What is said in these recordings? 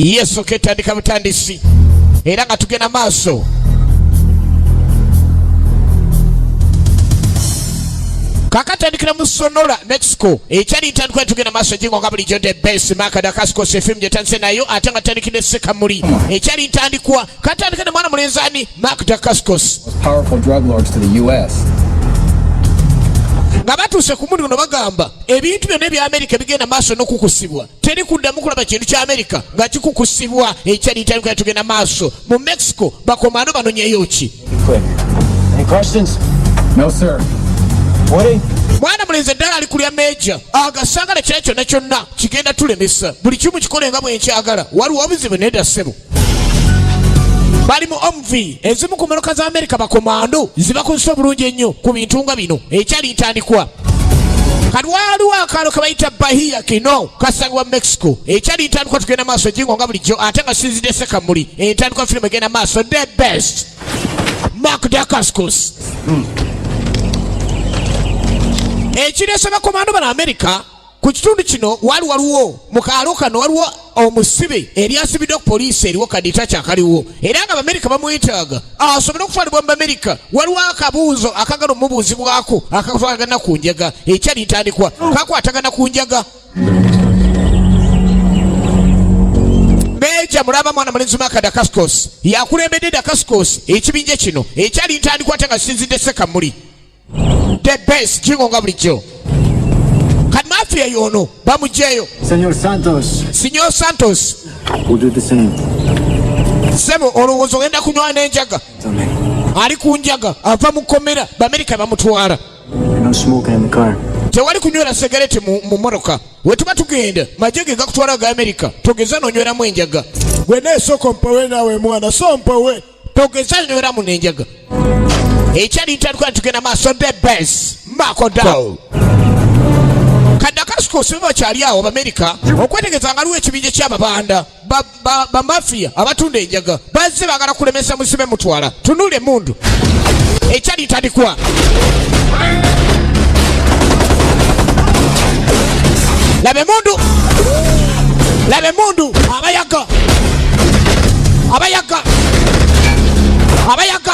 Yesu ketandika butandisi era nga tugenda maaso. Kakatandikira mu Sonora, Mexico. Ekyali ntandikwa tugenda maaso jingo nga bulijjo the best Mark Dacascos film gyetandise nayo ate nga tandikidde Ssekamuli. Ekyali ntandikwa katandika ne mwana mulenzi ani Mark Dacascos. Powerful drug lords to the US. Nga batuuse ku mundi guno bagamba ebintu byonna ebya Amerika bigenda maaso n'okukusibwa. Teri kuddamu kulaba kintu kya Amerika nga kikukusibwa. Ekyali ntandikwa tugenda maaso mu Mexico bakomando banonyeyo ki? Quick. Any questions? No, sir. Woody? Mwana mulenzi eddala ali kulya meeja agasangala kira kyonna kyonna kigenda tulemesa buli kimu kikole nga bwe nkyagala. Waliwo obuzibu? Nedda ssebo. Bali mu omv ezimu ku mmotoka za Amerika bakomando zibakozesa obulungi ennyo ku bintu nga bino. Ekyali ntandikwa kati waliwo akaalo ke bayita Bahia kino kasangibwa Mexico. Ekyali ntandikwa tugenda maaso ejingo nga bulijjo ate nga sinzidde Sekamuli. Entandikwa firimu egenda maaso the best Mark Dacascos. Ekireese bakomando bano Amerika ku kitundu kino wali waliwo mu kaalo kano waliwo omusibe eryasibiddwa ku poliisi eriwo kadita kyakaliwo era nga Abamerika bamwetaaga asobole okutwalibwa mu Bamerika. Waliwo akabuuzo akagala omubuuzibwako akakwatagana ku njaga ekyali ntandikwa kakwatagana ku njaga. Meja mulaba mwana mulenzi Maka Dacascos yakulembedde Dacascos ekibinja kino ekyali ntandikwa ate nga kisinzidde Ssekamuli. The best jingo nga bulijjo. Kati mafia yono bamugyeyo. Senor Santos. Senor Santos. We'll do the same. Sebo olowooza ogenda kunywa n'enjaga? Ali ku njaga ava mu kkomera Bamerika bamutwala. No smoking in the car. Tewali kunywera segereti mu mmotoka. We tuba tugenda magye ge gakutwala ga Amerika togeza n'onyweramu enjaga. Gwe neesoko mpowe naawe mwana so mpowe. Togeza n'onyweramu n'enjaga. Ekyali ntandikwa tugenda maaso the best Marco Dow. Kadakasiko sibe bakyali awo Abamerika okwetegereza nga waliwo ekibinja ky'ababanda bamafiya abatunda enjaga bazze baagala kulemesa musibe mutwala. Tunula emmundu ekyali ntandikwa. Laba emmundu, laba emmundu, abayaga, abayaga, abayaga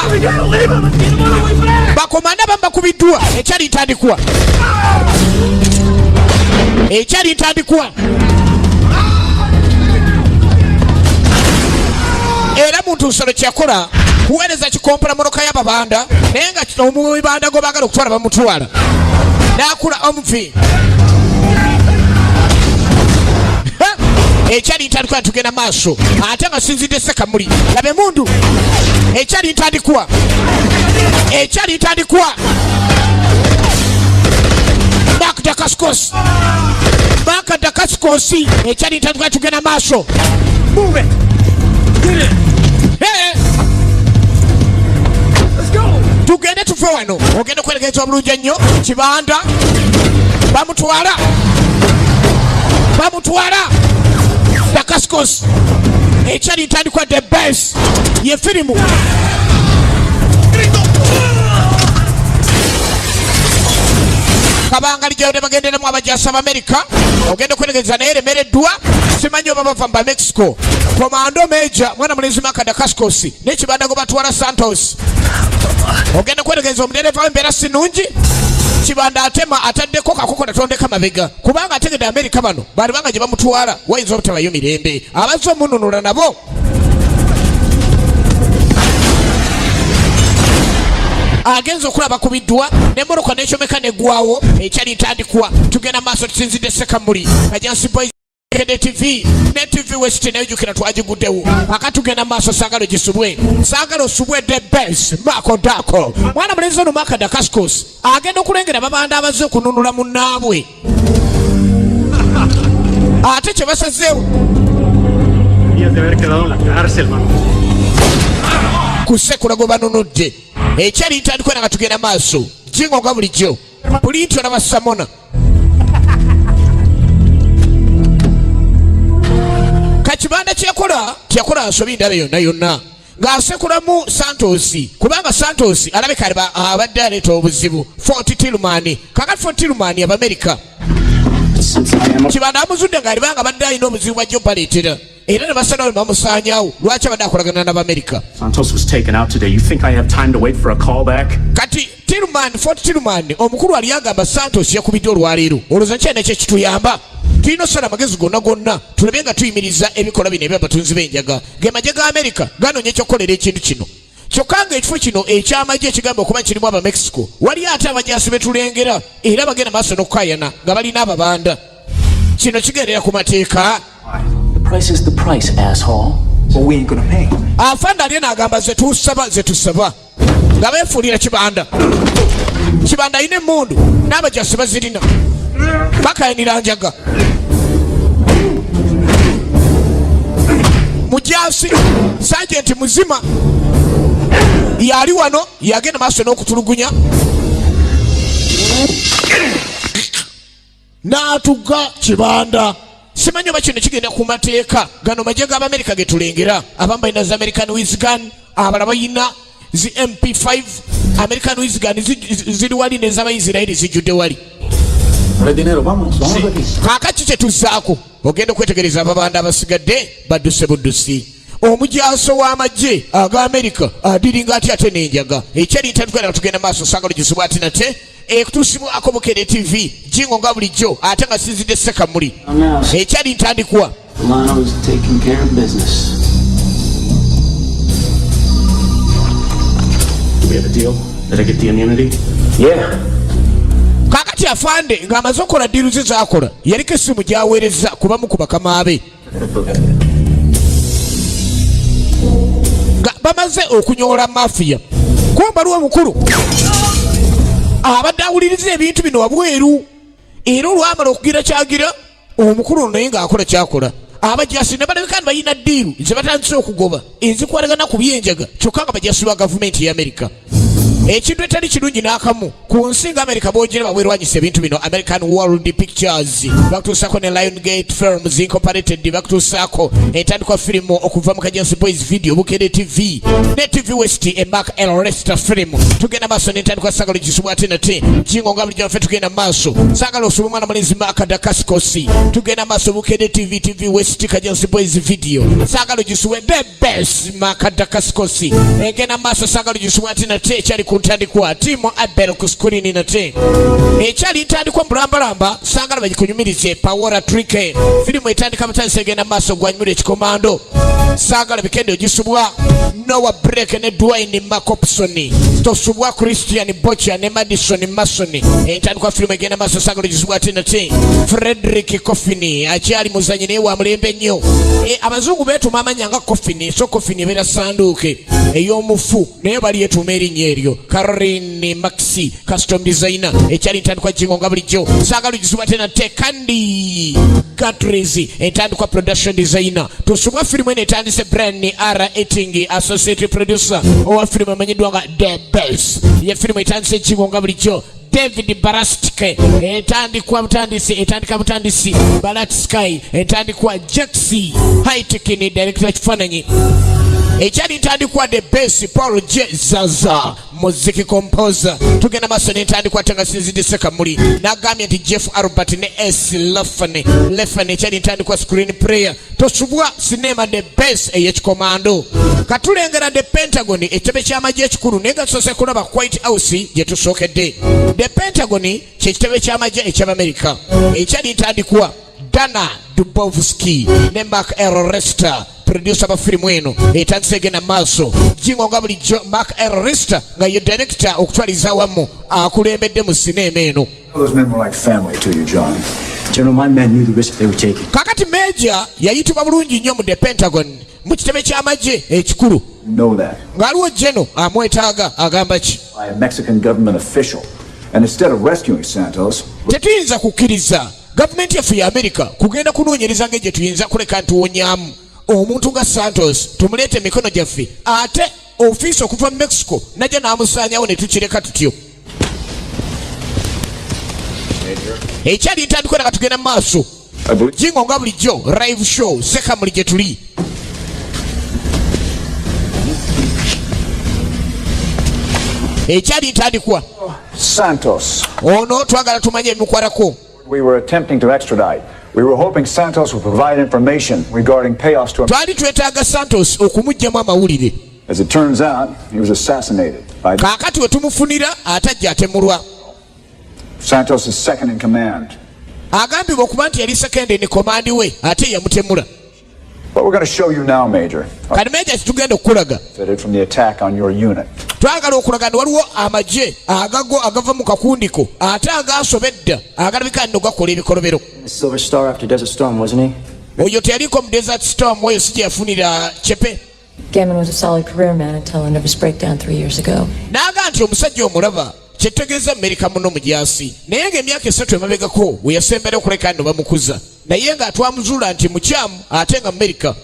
bakomanda abamu bakubiddwa. Ekyali ntandikwa, ekyali ntandikwa. Era muntu nsolo kyeyakola kuweereza kikompola motoka y'ababanda naye nga omubanda gwe baagala okutwala bamutwala n'akula omuvi. Ekyali ntandikwa tugenda maaso ate nga sinzidde Ssekamuli. Laba emundu ekyali ntandikwa, ekyali ntandikwa. Mark Dacascos, Mark Dacascos ekyali ntandikwa tugenda maaso. Move it. Get it. Hey. Let's go. Tugende tuve wano. Ogenda okwerekereza obulungi ennyo. Kibanda bamutwala, bamutwala Dacascos. Ekyali ntandikwa the best ye firimu. Kabangali gye bagenderemu abajasi Abamerika ogenda okwerekereza naye eremereddwa simanyi oba bava mu Bamexico. Komando Major mwana mulenzi Maka Dacascos n'ekibanda gwe batwala Santos ogenda kwerekereza omudereva w'embeera si nnungi. Kibanda atema ataddeko kakokola tondeka mabega kubanga ategedde Amerika bano bali banga gye bamutwala wayinza obutabayo mirembe abazze omununula nabo. Agenza okulaba kubiddwa n'emmotoka n'ekyomeka n'eggwawo. Ekyali ntandikwa tugenda maaso tusinzidde Ssekamuli Kajansi Boys ne TV ne TV West nayo jjukira twagiguddewo. Aka tugenda maaso saagala ogisubwe, saagala osubwe the best Marco Dako. Mwana mulenzi ono Mark Dacascos agenda okulengera babanda abazze okununula munnaabwe ate kye basazeewo Días de haber quedado en la cárcel, mano. Kusekula gwe banunudde. Ekyali ntandikwa nga tugenda maaso jingo nga bulijjo pulinti olaba samona kakibanda kyeyakola teyakola nsobi ndala yonna yonna ng'asekulamu Santos kubanga Santos alabika abadde aleeta obuzibu. Fort Tillman kakati Fort Tillman Abamerika Since I am a Kibanda amuzudde ng'alibanga badde alina obuzibu bwajja obaleetera, era ne basalawo ne bamusaanyaawo. Lwaki abadde akolagana n'Abamerika? Santos was taken out today. You think I have time to wait for a callback? Kati Tilman, Fort Tilman, omukulu ali agamba Santos yakubiddwa olwaleero. Olowooza kyana ekyo kituyamba? Tulina osala amagezi gonna gonna tulabe nga tuyimiriza ebikolwa bino ebyabatunzi b'enjaga. Ge magye ga Amerika ganoonya ekyokukolera ekintu kino. Kyokka ng'ekifo kino eky'amagye ekigamba okuba kirimu Abamexico, waliyo ate abajaasi betulengera era bagenda maaso n'okukayana nga balina ababanda. Kino kigendera ku mateeka. The price is the price, asshole. Well, we ain't gonna pay. Afande ali n'agamba zetusaba zetusaba, nga beefuulira Kibanda. Kibanda alina emmundu n'abajasi bazirina, bakayanira njaga. Mujasi sajenti muzima yali wano, yagenda maaso n'okutulugunya N'atuga Kibanda. Simanyi oba kino kigenda ku mateeka. Gano magye g'Abamerika ge tulengera. Abamu balina zi American with gun, abalala balina zi MP5. American with gun ziri wali, nez'Abaisirairi zijjudde wali. Dinero, vamos, vamos de aquí. Kaakati kyetuzzaako ogenda okwetegereza ababanda abasigadde badduse buddusi. Omujaso w'amagye aga Amerika adiringa ati ate n'enjaga ekyali ntatugenda. Tugenda maaso sanga lugisibwa ati nate ekutuusibwako Bukere TV jingo nga bulijjo, ate nga sinzidde Sekamuli ekyali ntandikwa. Milano's taking care of business. Do we have a deal? Did I get the immunity? Yeah. Kaakati afande ng'amaze okukola deal ze zaakola, yaliko essimu gy'aweereza kubamu ku bakama be nga bamaze okunyoola mafiya. Kumba omukulu abadde awuliriza ebintu bino wabweru, era olwamala okugira kyagira omukulu ono naye ng'akola kyakola, abajasi ne balabika nti balina deal ze batandise okugoba ezikwatagana ku byenjaga, kyokka nga bajasi ba gavumenti ya Amerika. Ekintu etali kirungi n'akamu ku nsi nga Amerika bwogera bwerwanyisa ebintu bino. American World Pictures bakutuusaako ne Lion Gate Films Incorporated bakutuusaako entandikwa firimu okuva mu Kajansi Boys Video, Bukere TV ne TV West, Emark L Lester film. Tugenda maaso n'entandikwa sagalo gisubwa ate nate jingo nga bulijjo ffe tugenda maaso sagala osuba omwana mulenzi Mark Dacascos. Tugenda maaso, Bukere TV, TV West, Kajansi Boys Video, sagalo gisuwe the best Mark Dacascos. Egenda maaso sagalo gisubwa ate nate ekyali ku ntandikwa Timo Abel ku screen nate ekyali ntandikwa mulambalamba sangala bagikunyumirize. Pawora Trike firimu etandika butandisa egenda maaso gwanyumira ekikomando saagala bikende ogisubwa Noah Break ne Dwayne Macopson. Tosubwa Christian Bocha ne Madison Mason. Entandikwa firimu egenda maaso saagala ogisubwa ate nate Frederick Coffin akyali muzanyi naye wa mulembe nnyo. Abazungu beetuma amanya nga Coffin, so Coffin ebeera sanduuke ey'omufu, naye bali yetuuma erinnya eryo. Caroline Maxi custom designer ekyali ntandikwa jingo nga bulijjo saagala ogisubwa ate nate Kandi Gatris entandikwa production designer. Tusubwa firimu eno etandise Brian R Eting, associate producer owa firimu emanyiddwa nga The Best. Ye firimu etandise ekingo nga bulijjo David Barastike etandikwa butandisi, etandika butandisi Balat Sky etandikwa Jaxi Haitekini director kifaananyi ekyali ntandikwa The Best Paul J Zaza muziki composer. Tugenda maaso n'entandikwa ate nga sinzidde Sekamuli n'agambye nti Jeff Albert ne S Lefan Lefan ekyali ntandikwa screen player. Tosubwa sinema The Best ey'ekikomando. Katulengera The Pentagon, ekitebe ky'amagye ekikulu, naye nga tusoose kulaba White House gye tusookedde. The Pentagon kyekitebe ky'amagye eky'Abamerika. Ekyali ntandikwa Dana Dubovsky ne Mark L Lester, producer ba firimu eno etandise egenda maaso jingo nga bulijjo. Mark L Lester nga ye director okutwaliza awamu akulembedde mu sineema eno. Those men were like family to you, John. General, my men knew the risk they were taking. Kakati Major yayitibwa bulungi nnyo mu The Pentagon, mu kitebe ky'amagye ekikulu. Know that. Ng'aliwo General amwetaaga, agamba ki? By a Mexican government official. And instead of rescuing Santos, Tetuyinza kukkiriza gavumenti yaffe ya Amerika kugenda kunoonyereza ng'egye tuyinza kuleka ntuwonyamu omuntu nga Santos, tumuleete emikono gyaffe, ate ofiisi okuva mu Mexico najja n'amusaanyawo ne tukireka tutyo. Ekyali ntandikwa nga tugenda mu maaso. I believe Jingo nga bulijjo live show Sekamuli gye tuli. Ekyali ntandikwa Santos. Ono twagala tumanye ebimukwatako. We were attempting to extradite. We were hoping Santos would provide information regarding payoffs to him. Twali twetaaga Santos okumuggyamu amawulire. As it turns out, he was assassinated by Kaakati we tumufunira atajja atemulwa. Santos' second in command. Agambibwa okuba nti yali second in command we ate yamutemula. What we're going to show you now, Major, are Kati Major, kitugenda okukulaga benefited from the attack on your unit. Twagala okulaga nti waliwo amagye agago agava mu kakundiko ate agaasoba edda agalabika nno gakola ebikolobero. Silver Star after Desert Storm, wasn't he? Oyo teyaliko mu Desert Storm, oyo si gye yafunira kyepe. Gammon was a solid career man until a nervous breakdown 3 years ago. N'aga nti omusajja omulaba kyetegeeza Amerika muno mugyasi, naye ng'emyaka 3 emabegako we yasembera okuleka nno bamukuza, naye nga twamuzuula nti mukyamu ate nga Amerika.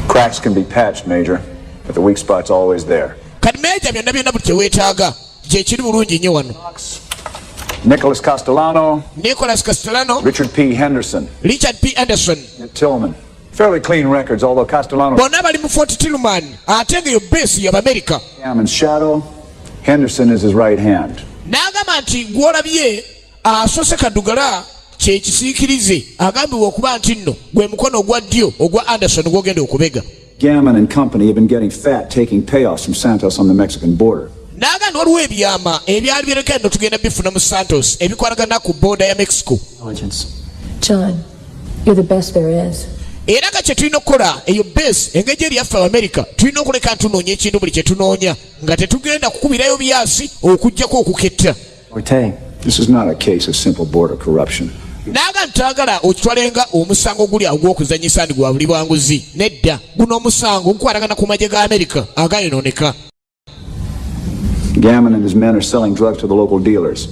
Cracks can be patched, Major, but the weak spot's always there. Kati Major, byonna byonna buli kyeweetaaga gyekiri bulungi nnyo wano. Nicholas Castellano, Nicholas Castellano, Richard P. Henderson, Richard P. Anderson, Tillman. Fairly clean records, although Castellano bonna bali mu Fort Tillman ate nga eyo base y'Abamerika. Gammon's shadow, Henderson is his right hand. N'agamba nti gw'olabye asose kaddugala kyekisiikirize agambibwa okuba nti nno gwe mukono ogwa ddyo ogwa Anderson gw'ogenda okubega. Gammon and company have been getting fat taking payoffs from Santos on the Mexican border. N'agamba nti waliwo ebyama ebyali byereka nno tugenda bifuna mu Santos ebikwatagana ku border ya Mexico. Intelligence. John, you're the best there is. Era nga kye tulina okukola eyo base engeri eri yaffe Abamerika tulina okuleka ntunoonya ekintu buli kye tunoonya nga tetugenda kukubirayo byasi okugjako okuketta. Orte. This is not a case of simple border corruption. N'aga nti taagala okitwalenga omusango guli ogw'okuzanyisa ndi gwa buli bwanguzi, nedda, guno omusango gukwatagana ku magye ga Amerika agayonooneka. Gammon and his men are selling drugs to the local dealers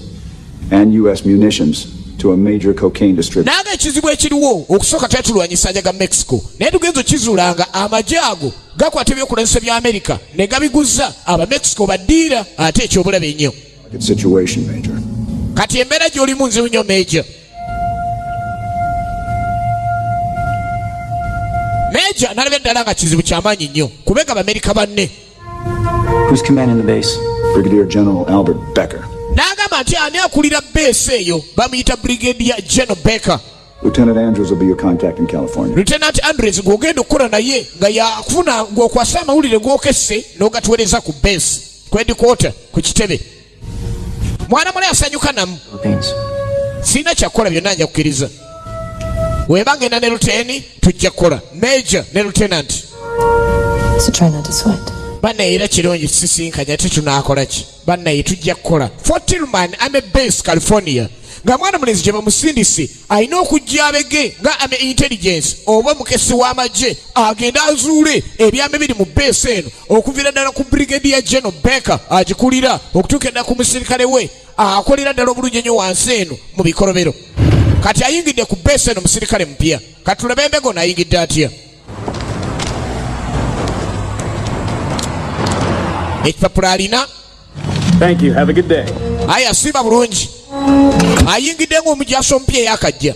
and U.S. munitions to a major cocaine distributor. N'aga ekizibu ekiriwo okusooka twali tulwanyisa njaga Mexico, naye tugenza okizuulanga amagye ago gakwata ebyokulwanyisa bya Amerika ne gabiguza Abamexico baddiira ate ekyobulabe ennyo. Situation, Major. Kati embeera gy'olimu nzibu nnyo, Major. Major nalaba eddala nga kizibu kyamaanyi nnyo kubega Bamerika banne. Who's commanding the base? Brigadier General Albert Becker. N'agamba nti ani akulira base eyo? Bamuyita Brigadier General Becker. Lieutenant Andrews will be your contact in California. Lieutenant Andrews gw'ogenda okukola naye nga yakufuna ng'okwasa amawulire g'okesse n'ogatuweereza ku base ku headquarter ku kitebe. Mwana mule asanyuka namu. Philippines. Sirina kyakukola, byonna nja kukkiriza weba ngenda ne lieutenant, tujja kukola Major ne Lieutenant. So try not to sweat. Bannaye, era kirungi sisinkanya ate tunaakola ki? Bannaye, tujja kukola. Fort Tillman Army Base, California, nga mwana mulenzi gye bamusindise alina okujja abege nga Army Intelligence oba omukesi w'amagye agende azuule ebyama biri mu base eno okuviira ddala ku Brigadier General Baker agikulira okutuuka ddala ku musirikale we akolera ddala obulungi ennyo wansi eno mu bikolobero. Kati ayingidde ku base eno musirikale mupya. Kati tulabe embego naayingidde atya ekipapula alina. Thank you. Have a good day. Aya, siba bulungi. Ayingidde ng'omujaasi omupya eyakajja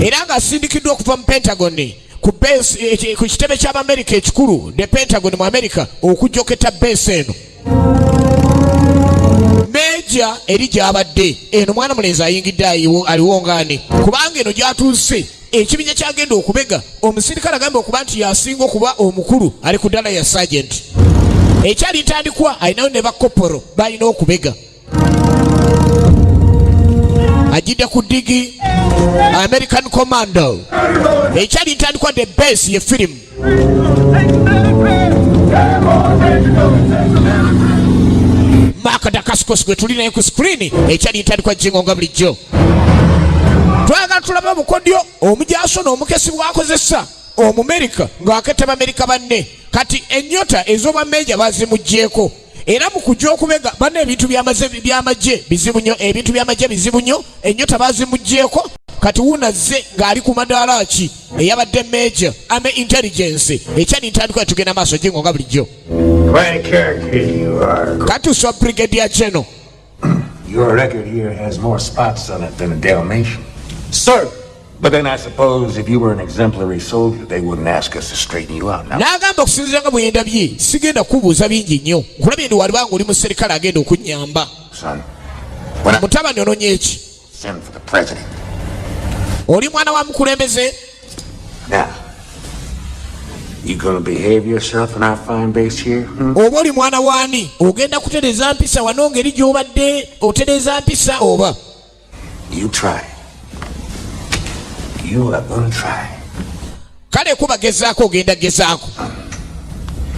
era ng'asindikiddwa okuva mu Pentagon ku base ku kitebe ky'Abamerika ekikulu, the Pentagon mu America, okujja oketta base eno. Major eri gy'abadde eno mwana mulenzi ayingidde aliwo ngaani kubanga eno gy'atuuse ekibinja kyagenda okubega omusirikale agamba okuba nti yasinga okuba omukulu ali ku ddala ya sergeant ekyali ntandikwa alinayo ne bakoporo balina okubega ajidde ku ddigi American Commando ekyali ntandikwa. The Base ye firimu. Mark Dacascos gwe tuli naye ku screen. Ekyali ntandikwa jingo nga bulijjo twagala tulabe obukodyo omujaso n'omukesi bwakozesa Omumerika ng'aketta Bamerika banne. Kati ennyota ez'obwa Major bazimuggyeko era mu kujja okubega banne ebintu by'amagye bizibu nnyo, ebintu by'amagye bizibu nnyo, ennyota bazimuggyeko. Kati wuunazze ng'ali ku madaala ki eyabadde Major Army Intelligence. Ekyali ntandikwa, tugenda maaso jingo nga bulijjo. Quite a character you are. Katuswa Brigadier General. Your record here has more spots on it than a Dalmatian. Sir! But then I suppose if you were an exemplary soldier, they wouldn't ask us to straighten you out. Now, N'agamba okusinziira nga bwe ndabye sigenda kubuuza bingi nnyo, nkulabye ndi walibanga oli muserikale agenda okunnyamba. son, when I Mutabani, ononye eki? Send for the president. Oli mwana wa mukulembeze. Now, you gonna behave yourself in our fine base here? Hmm? Oba oli mwana waani? Ogenda kutereza mpisa wano ngeri gy'obadde otereza mpisa oba? You try. You are gonna try. Kale kuba gezaako, ogenda gezaako,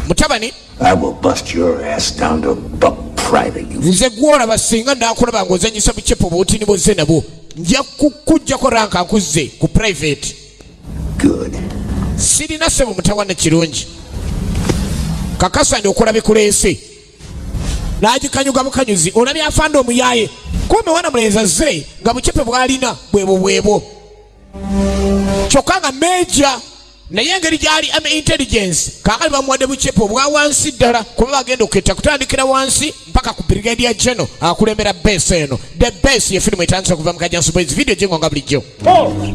mutabani. I will bust your ass down to buck private, you Nze gwolaba, singa nakulaba ng'ozanyisa bucepo butini bwozze nabwo, nja kukuggyako rank nkuzze ku private. Good. Sirina ssebo mutawana kirungi. Kakasa ndi okola bikuleese n'agikanyuga bukanyuzi. Olabye afande omuyaaye kumbe wana mulenzi azze nga bucepe bw'alina bwebwo bwebwo, kyokka nga major, naye engeri gyali am intelligence, kaakali bamuwadde bucepe obwa wansi ddala, kuba bagenda okuketta kutandikira wansi mpaka ku brigadier general akulembera base eno. The Base ye firimu etandise okuva mu Kajansi Boys video gyengo nga bulijjo.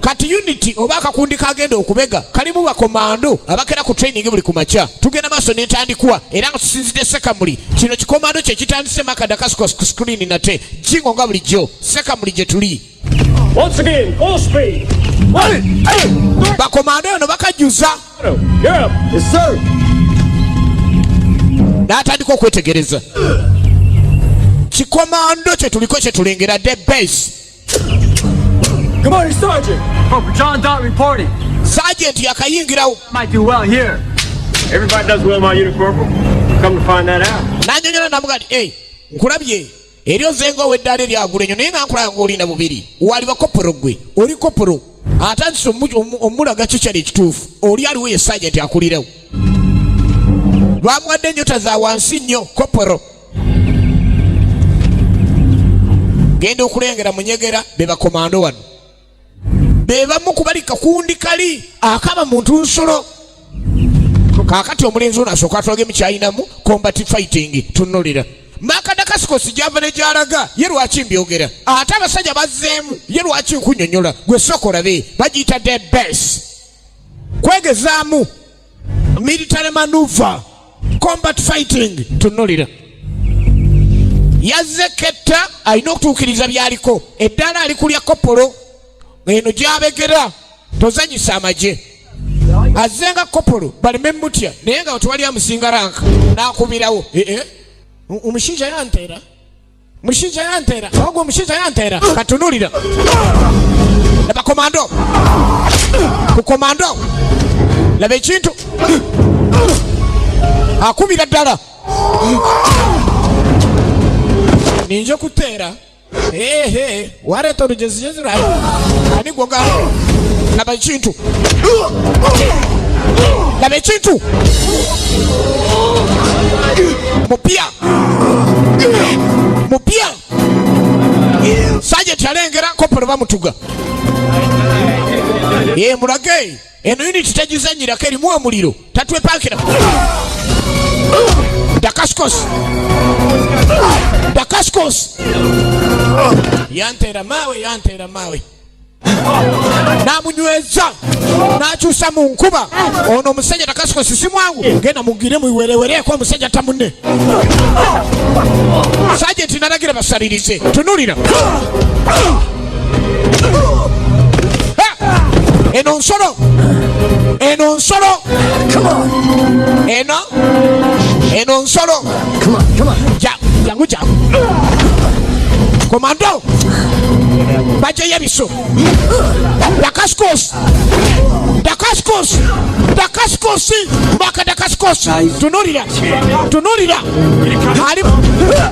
Kati unit oba akakundi kagenda okubega kalimu bakomando abakera ku training buli ku makya. Tugenda maaso n'entandikwa era nga tusinzidde Sekamuli. Kino kikomando kye kitandise. Makadakasikos ku screen nate jingo nga bulijjo. Sekamuli gye tuli. Once again, full speed. One, two, Bakomando eno bakajjuza. Three. You're up. Yes, sir. N'atandika okwetegereza kikomando kye tuliko kye tulengera, The Base. Good morning, Sergeant. Corporal John Dot reporting. Sergeant yakayingirawo. Might do well here. Everybody does well in my unit, Corporal. Come to find that out. N'anyonyola namuga nti, "Ei, nkulabye eri ozenga ow'eddaala eryagula enyo, naye nga nkulaba ng'olina bubiri wali bakopolo. Gwe oli kopolo." Atandise omulaga kikyali ekituufu. Oli aliwo ye sergeant akulirawo, bamuwadde ennyota za wansi nnyo. Kopolo genda okulengera munyegera be bakomando wano, be bamu ku bali kakundi kali akaba muntu nsolo. Kaakati omulenzi ono asooka atwagemu kyayinamu combat fighting. Tunnulira Makadakasikosi gyava ne gyalaga ye. Lwaki mbyogera ate abasajja bazzeemu ye? Lwaki nkunyonyola? Gwe sooka olabe, bagiyita The Base, kwegezaamu military maneuver, combat fighting. Tunnulira yazze ketta alina okutuukiriza byaliko. Eddaala ali kulya kopolo eno gyabegera. Tozanyisa amagye. Azze nga kopolo baleme mutya, naye nga tewali amusinga rank. N'akubirawo, "Eh, eh, omushaija yantera, mushaija yantera, ogwo omushaija yantera." Katunulira laba komando ku komando, laba ekintu akubira ddala ninja kuteera. Ehe, wareta orugezigezi rwawe ani gwoga. Laba ekintu, laba ekintu, mupya mupya. Sergeant alengera kopolo bamutuga ye mulage eno unit tagizanyirako, erimu omuliro, tatwepankira. Dacascos, Dacascos yantera mawe, yantera mawe. N'amunyweza n'akyusa mu nkuba. Ono omusajja Dacascos si mwangu. Genda mugire muwerewereko omusajja tamunne. Sergeant nalagira basalirize. Tunulira. Ha! Eno nsolo, eno nsolo, eno eno nsolo. Ja, jangu jangu, komando bajeyo ebiso. Dacascos, Dacascos, Dacascos, maka Dacascos. Tunulira, tunulira, ali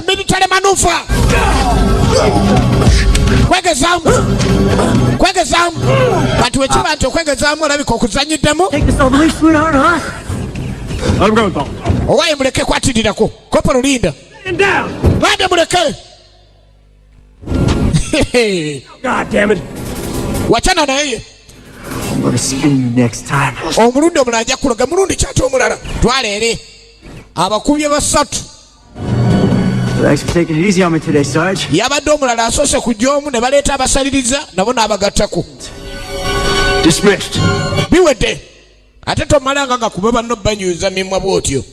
military maneuver, kwegezaamu, kwegezaamu. Kati wekiba nti okwegezaamu olabika okuzanyiddemu. Take this all the way, sweetheart, huh? Let him go, Paul. Owaye muleke, kwatirirako kopolo, linda. And down. Bande muleke. God damn it. Wachana naye. I'm gonna skin you next time. Omulundi omulala ajja kulaga mulundi kyate omulala. Twala eri abakubye basatu. Thanks for taking it easy on me today, Sarge. Yabadde omulala asoose kujja omu ne baleeta abasaliriza nabo n'abagattako. Dismissed. Biwedde. Ate tomalanga nga kuba banno banyuza mimwa bw'otyo.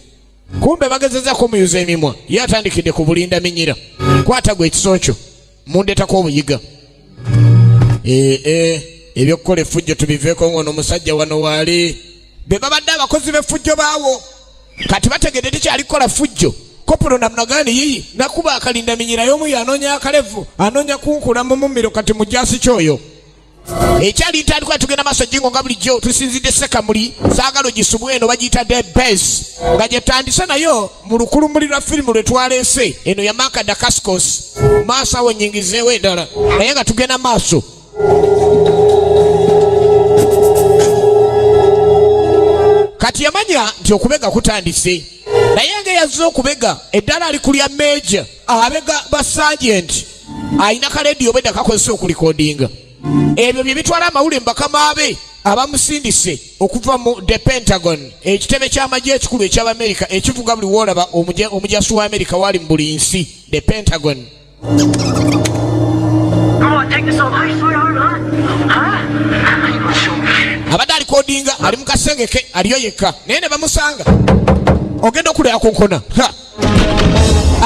Kumbe bagezezako muyuza emimwa, ye atandikidde ku bulinda minyira. Kwata gwe ekisokyo, mundeetako obuyiga. Ee, eh, ebyokukola effujjo tubiveeko ngono omusajja wano waali be babadde abakozi b'effujjo baawo kati bategedde tekyali kukola ffujjo. Kopolo namunagani yiyi nakuba akalinda minyira y'omu yanoonya akalevu anoonya kunkula mu mumiro kati mujasi kyoyo ekyali ntandikwa. Tugenda maaso jingo nga bulijjo tusinzidde sekamuli saagala ogisubwa eno bagiyita The Base nga gyetandise nayo mu lukulumuli lwa firimu lwe twaleese eno ya Mark Dacascos. Maaso awo nyingizeewo endala naye nga tugenda maaso. Kati yamanya nti okubega kutandise naye nga eyazze okubega eddala ali kulya major abega ba sergeant alina kalediyo obwedda kakozesa okulikodinga ebyo bye bitwala amawulire mu bakama be abamusindise okuva mu the Pentagon, ekitebe ky'amagye ekikulu eky'Abamerika ekivuga buli woolaba omujasi wa Amerika wali mu buli nsi, the Pentagon. Come on, take this off. Hi, sweetheart, huh? Huh? You gonna show me? Abadde alikodinga ali mu kasenge ke aliyo yekka naye ne bamusanga ogenda okulya akonkona. Ha!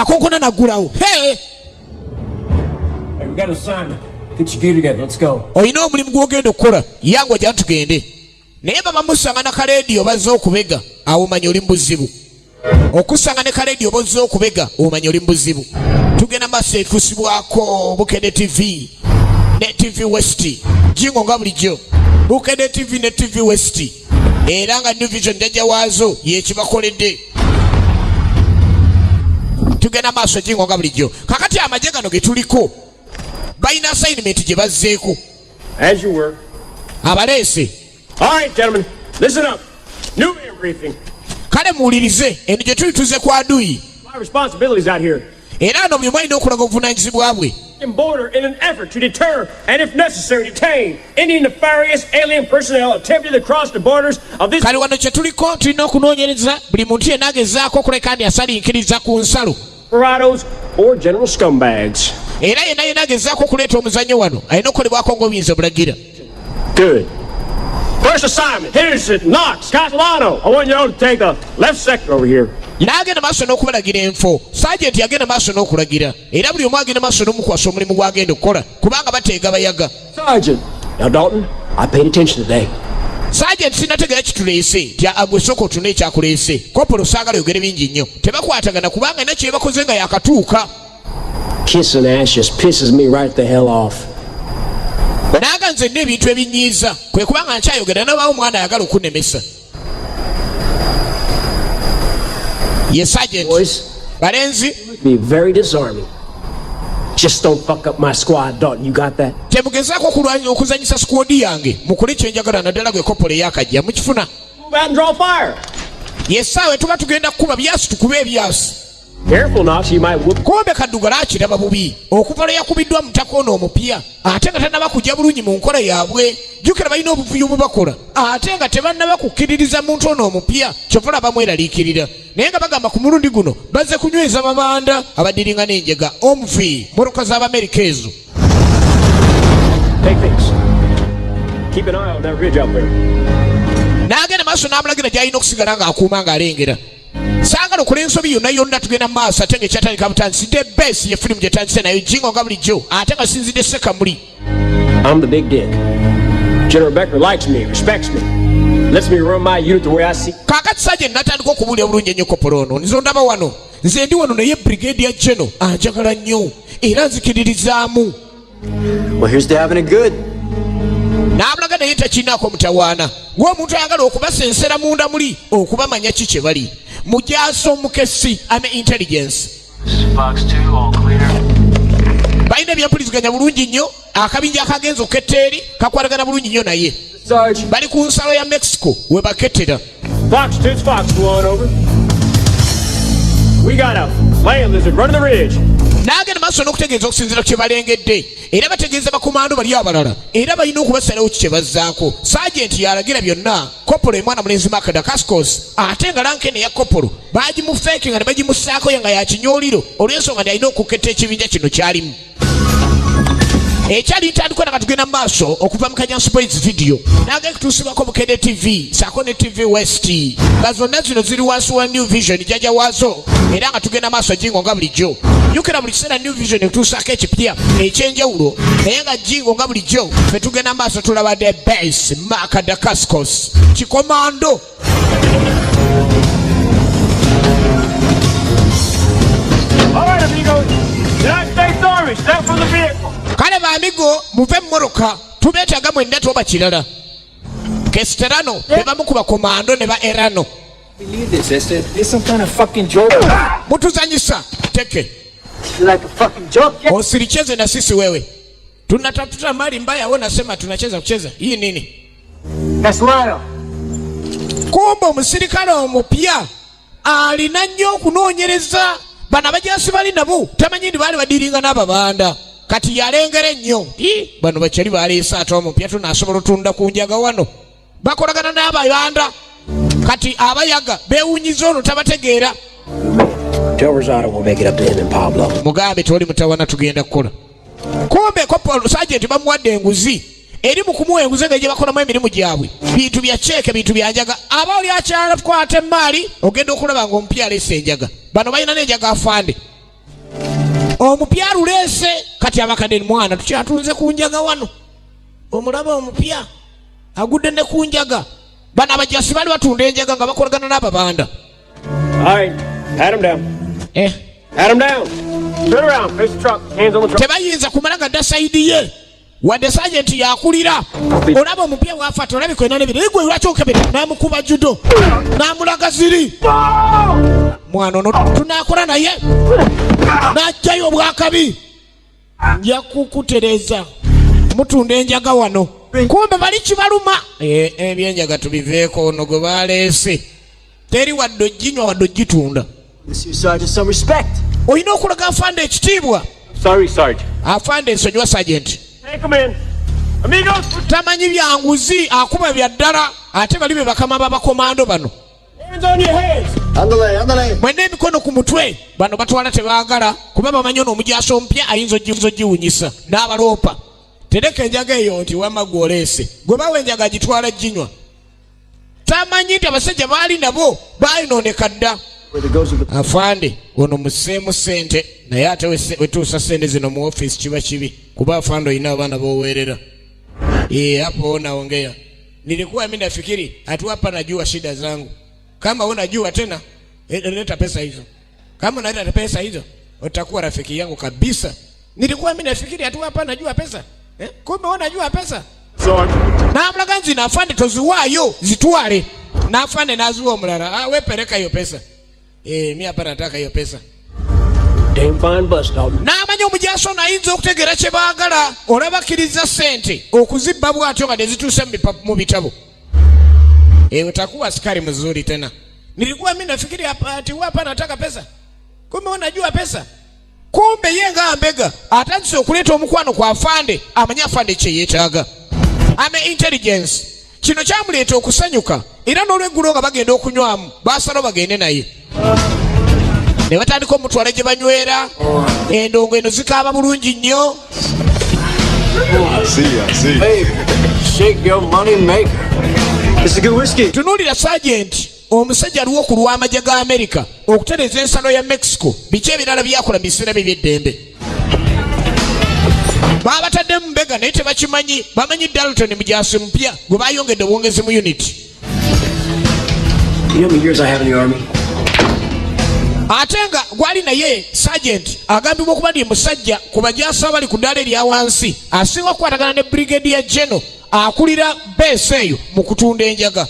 Akonkona naggulawo. Hey! Hey, we got an assignment. Get your gear together. Let's go. Olina omulimu gw'ogenda okukola, yangwa jja tugende. Naye baba musanga na kalediyo bazze okubega awo omanya oli mu buzibu. Okusanga ne kalediyo bozze okubega omanya oli mu buzibu. Tugenda maaso ekusibwako Bukedde TV ne TV West jingo nga bulijjo Bukedde TV ne TV West era nga New Vision jjajja waazo yekibakoledde. Tugenda maaso jingo nga bulijjo. Kakati amagye gano ge tuliko balina assignment gye bazzeeko. As you were. Abaleese. All right, gentlemen, listen up. New air briefing. Kale muwulirize eno gye tuli tuze ku aduyi. My responsibilities out here. Era ano buli omu alina okulaga obuvunaanyizibwa bwe. Border in an effort to deter and, if necessary, detain any nefarious alien personnel attempting to cross the borders of this Kale wano kye tuliko tulina okunoonyereza buli muntu yenna agezaako okuleka ndi asalinkiriza ku nsalo desperados or general scumbags. Era yenna yenna agezaako okuleeta omuzannyo wano alina okukolebwako ng'obuyinza obulagira. Good. First assignment, Henderson, Knox, Castellano. I want you all to take the left sector over here. N'agenda maaso n'okubalagira enfo. Sajenti yagenda maaso n'okulagira era buli omu agenda maaso n'omukwasa omulimu gw'agenda okukola kubanga bateega bayaga. Sergeant. Now, Dalton, I paid attention today. Sajenti sinategera kituleese nti agwe sooka otune ekyakuleese. Kopolo saagala yogere bingi nnyo tebakwatagana kubanga ina kyebakoze nga yakatuuka. Kissing ass just pisses me right the hell off. Naaga nze nina ebintu ebinyiiza kwe kubanga nkyayogera nabaawo omwana ayagala okunnemesa ye sergeant. Boys, Balenzi, be very disarming. Just don't fuck up my squad, Dalton. You got that? Temugezaako okulwanya okuzanyisa squad yange mukole kyenjagala naddala gwe kopolo eyakajja mukifuna. Move out and draw fire. Yessaawe tuba tugenda kukuba byasi tukube ebyasi. Careful, Knox. You might whoop. Kumbe kaddugala akiraba bubi okuva lwe yakubiddwa mutaka ono omupya ate nga tannaba kujja bulungi mu nkola yaabwe. Jjukira balina obuvuyo bwe bakola ate nga tebannaba kukkiririza muntu ono omupya kyova laba mweraliikirira naye nga bagamba ku mulundi guno bazze kunyweza mabanda abadiringa n'enjega omv motoka z'Abamerika ezo. Take things. Keep an eye on that ridge out there. N'agenda maaso n'amulagira gy'alina okusigala ng'akuuma ng'alengera saagala okola ensobi yonna yonna. Tugenda mu maaso ate ng'ekyatandika butandisi. The Base ye firimu gyetandise nayo jingo nga bulijjo ate nga sinzidde sekamuli. I'm the big dick. General Becker likes me, respects me, lets me run my unit the way I see. Kaakati sajja natandika okubuulira bulungi ennyo kopolo ono nze ondaba wano nze ndi wano naye brigadier general anjagala nnyo era nzikiririzaamu. Well, here's to having it good. N'amulaga naye takirinaako mutawaana ng'omuntu ayagala okubasensera munda muli okubamanya ki kye bali mujaasa omukesi ame intelligence. Fox 2, all clear. Balina ebyempuliziganya bulungi nnyo akabinja akagenza okuketta eri kakwatagana bulungi nnyo naye. Sarge. Bali ku nsalo ya Mexico we bakettera. Fox 2, it's Fox 1, over. We got a land lizard running the ridge. N'agenda maaso n'okutegeeza okusinziira ku kye balengedde era bategeeza bakomando bali abalala era balina okubasalawo ki kye bazzaako. Saajenti yalagira byonna kopolo emwana mulenzi Mark Dacascos ate nga rank eno eya kopolo bagimufeeke nga ne bagimussaako ye nga yakinyooliro olw'ensonga nti alina okuketta ekibinja kino kyalimu. Ekyali ntandikwa nga tugenda mu maaso okuva mu Kajansi Boys Video nange kutuusibwako Bukedde TV saako ne TV West, nga zonna zino ziri wansi wa New Vision jjajja waazo, era nga tugenda maaso jingo nga bulijjo. Jjukira buli kiseera New Vision ekutuusaako ekipya ekyenjawulo, naye nga jingo nga bulijjo fe tugenda maaso tulaba the base Mark Dacascos kikomando. All right, amigos. United States Army, step from the vehicle. Kale bamigo, muve mmotoka, tubeetaaga mwenna toba kirala. Kesterano be bamu ku bakomando ne ba Erano. Believe this, Esther. This some kind of fucking joke. Mutuzanyisa teke. Like a fucking joke, yeah? Usilicheze na sisi wewe, tunatafuta mali mbaya, wewe unasema tunacheza kucheza hii nini? That's Lyle. Kumbe omusirikale omupya alina nnyo okunoonyereza. Bano abajasi bali nabo tamanyi nti baali badiringa n'ababanda, kati yalengera ennyo. Ii, bano bakyali baleese ate omupya tunaasobola otunda ku njaga wano, bakolagana n'abayanda. Kati abayaga beewunyiza ono tabategeera. Tell Rosado we'll make it up to him and Pablo. Mugambe toli mutawana, tugenda kukola. Kumbe kopolo sajenti bamuwadde enguzi eri mu kumuwa enguzi engeri gye bakolamu emirimu gyabwe, bintu bya ceeke, bintu bya njaga. Aba oli akyalakwata emaali, ogenda okulaba ng'omupya aleese enjaga. Bano balina n'enjaga, afande omupya aluleese. Kati abakadde, mwana tukyatunze ku njaga wano, omulaba omupya agudde ne ku njaga. Bano abajasi bali batunda enjaga nga bakolagana n'ababanda. All right, pat him down. Eh. Pat him down. Turn around, face the truck, hands on the truck. Tebayinza kumala nga dda side ye, wadde sajenti yakulira. Olaba omupya waafa, tolabika olina nebiri gwe, lwaki okebera? N'amukuba judo n'amulaga ziri. Mwana ono tunakola naye n'ajjayo obwakabi, nja kukutereza mutunda enjaga wano. Kumbe bali kibaluma. Eh, ebyenjaga tubiveeko, ono gwe baleese teri wadde oginywa wadde ogitunda. Sergeant, some respect. Olina okulaga afande ekitiibwa. Sorry, Sarge. Afande nsonyiwa, sajenti. Take him in. Amigos, Tamanyi byanguzi, akuba bya ddala. Ate bali be bakama b'abakomando bano. Hands on your heads. Andale, andale. Mwenna emikono ku mutwe. Bano batwala tebaagala kuba bamanyi ono omujaasi omupya ayinza ogiwunyisa n'abaloopa. Tereka enjaga eyo nti wamma gwe oleese, gwe bawa enjaga agitwala ginywa. Tamanyi nti abasajja baali nabo baayinooneka dda. Afande ono museemu ssente, naye ate wetuusa ssente zino mu ofiisi kiba kibi, kuba afande olina abaana b'oweerera. Eh, hapo naongea. Nilikuwa mimi nafikiri hatu hapa najua shida zangu. Kama unajua tena, leta pesa hizo. Kama unaleta pesa hizo, utakuwa rafiki yangu kabisa. Nilikuwa mimi nafikiri hatu hapa najua pesa. Eh? Kumbe unajua pesa. Namulaga nzi nafande toziwaayo, zitwale. Nafande naziwa omulala. Ah, we peleka hiyo pesa. Eh, mimi hapa nataka hiyo pesa. Damn fine bus, Dalton. N'amanya omujaasi ono ayinza okutegeera kye baagala. Olabakkiriza ssente okuzibba bw'atyo nga tezituuse mu bitabo. Ewe utakuwa askari mzuri tena. Nilikuwa mimi nafikiri hapa ati wewe hapa nataka pesa, kumbe unajua pesa. Kumbe ye nga mbega atandise okuleeta omukwano kwa afande, amanye afande kye yeetaaga ame intelligence. Kino kyamuleeta okusanyuka, era n'olweggulo nga bagenda okunywamu basalawo bagende naye ne batandika omutwala gye banywera endongo. Eno zikaaba bulungi nnyo. See ya, see. Hey, shake your money maker. This is good whiskey. Tunuulira sajenti omusajja aliwo ku lw'amagye ga Amerika okutereeza ensalo ya Mexico. Biki ebirala byakola mu biseera bye by'eddembe? Baabataddemu mbega naye tebakimanyi, bamanyi Dalton mujaasi mupya gwe bayongedde obwongezi mu unit. You know how many years I have in the Army? Ate nga gwali naye sergeant agambibwa okuba ndi musajja ku bajaasi abali ku ddaala erya wansi asinga okukwatagana ne brigadier general akulira base eyo mu kutunda enjaga.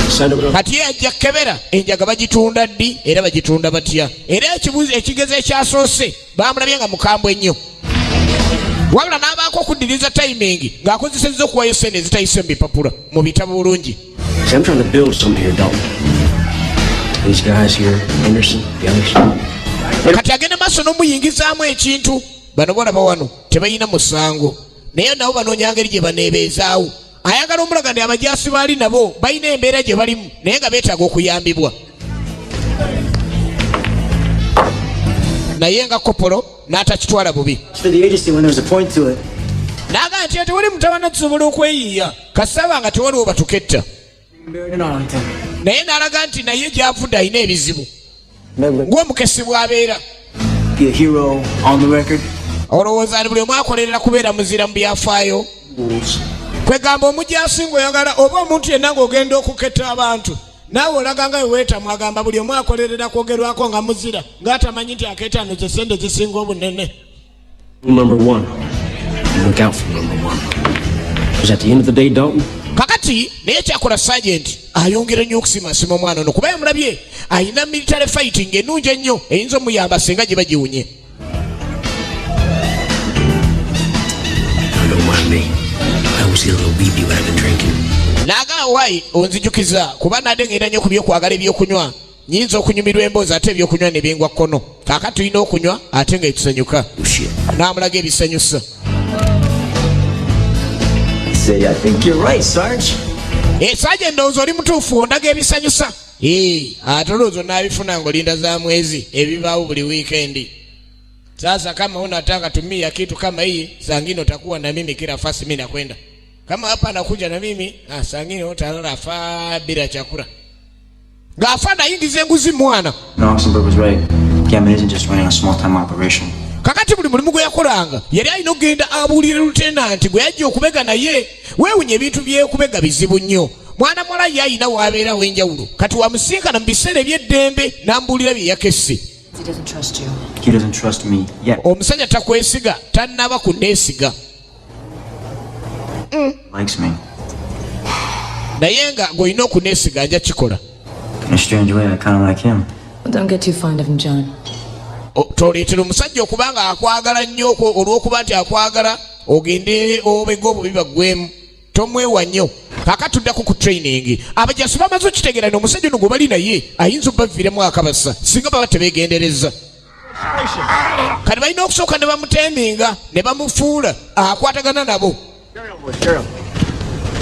Signed up with Kati ye ajja kukebera enjaga bagitunda ddi era bagitunda batya. Era ekibuzo ekigezo ekyasoose bamulabye nga mukambwe ennyo, wabula n'abaako okuddiriza timing ng'akozesezza okuwayo sente ezitayise mu bipapula mu bitabo bulungi. See, I'm trying to build something here, Dalton. These guys here, Anderson, the others. Kati agenda maaso n'omuyingizaamu ekintu. Bano bolaba wano tebalina musango, naye nabo banoonya ngeri gye baneebeezaawo. Ayagala omulaga nti abajaasi baali nabo balina embeera gye balimu, naye nga beetaaga okuyambibwa. Naye nga kopolo n'atakitwala bubi. For the agency when there was a point to it. N'agamba nti tewali mutawana, tusobola okweyiiya kasaba nga tewaliwo batuketta. Buried in Arlington. Naye n'alaga nti naye gy'avudde alina ebizibu ng'omukesi bw'abeera. Be a hero on the record. Olowooza ni buli omu akolerera kubeera muzira mu byafaayo? Kwegamba omujasi ng'oyagala oba omuntu yenna ng'ogenda okuketta abantu, naawe olaga nga weweetamu. Agamba buli omu akolerera kwogerwako nga muzira, ng'atamanyi nti akeetaano ze sente zisinga obunene. Rule number one, you look out for number one. Because at the end of the day, Dalton, Kakati naye kyakola, sergeant ayongera nnyo okusimasima omwana ono, kuba yamulabye ayina military fighting ennungi ennyo eyinza omuyamba singa gye bagiwunye. Don't mind me. I always get a little weepy when I've been drinking. N'agamba, wayi onzijukiza, kuba nadde ngenda nnyo ku byokwagala ebyokunywa, nyinza okunyumirwa emboozi ate ebyokunywa ne bingwa kkono. Kaakati tulina okunywa ate nga etusanyuka. Oh, shit. N'amulaga ebisanyusa. Say, I think you're right, Sarge. Esaaja, endowooza oli mutuufu, ondaga ebisanyusa. Ee, ate olowooza onaabifuna ng'olinda za mwezi ebibaawo buli wiikendi. Sasa kama unataka tumia kitu kama hii, saa ngine utakuwa na mimi kila fasi mimi nakwenda. Kama hapa nakuja na mimi, ah, saa ngine utalala faa bila chakula. Ng'afa nayingiza enguzi mwana. No, Oxenberg was right. Gammon isn't just running a small-time operation. Kakati buli mulimu gwe yakolanga yali alina okugenda abuulire lieutenant gwe yajja okubega, naye weewunya ebintu byekubega bizibu nnyo. Mwana muwala ye ayina waabeera w'enjawulo, kati wamusinkana mu biseera eby'eddembe n'ambuulira bye yakesse. He doesn't trust you. He doesn't trust me yet. Omusajja takwesiga, tannaba kuneesiga. Likes me. Naye nga ng'olina okuneesiga, nja kikola. In a strange way, I kind of like him. Well, don't get too fond of him, John. Toleetera omusajja okuba nga akwagala nnyo olw'okuba nti akwagala ogende obega obubi baggwemu, tomwewa nnyo. Kaakati tuddako ku training. Abajasi bamaze okitegeera ni omusajja ono gwe bali naye ayinza obbaviiremu akabasa singa baba tebeegendereza. Kati balina okusooka ne bamuteminga ne bamufuula akwatagana nabo.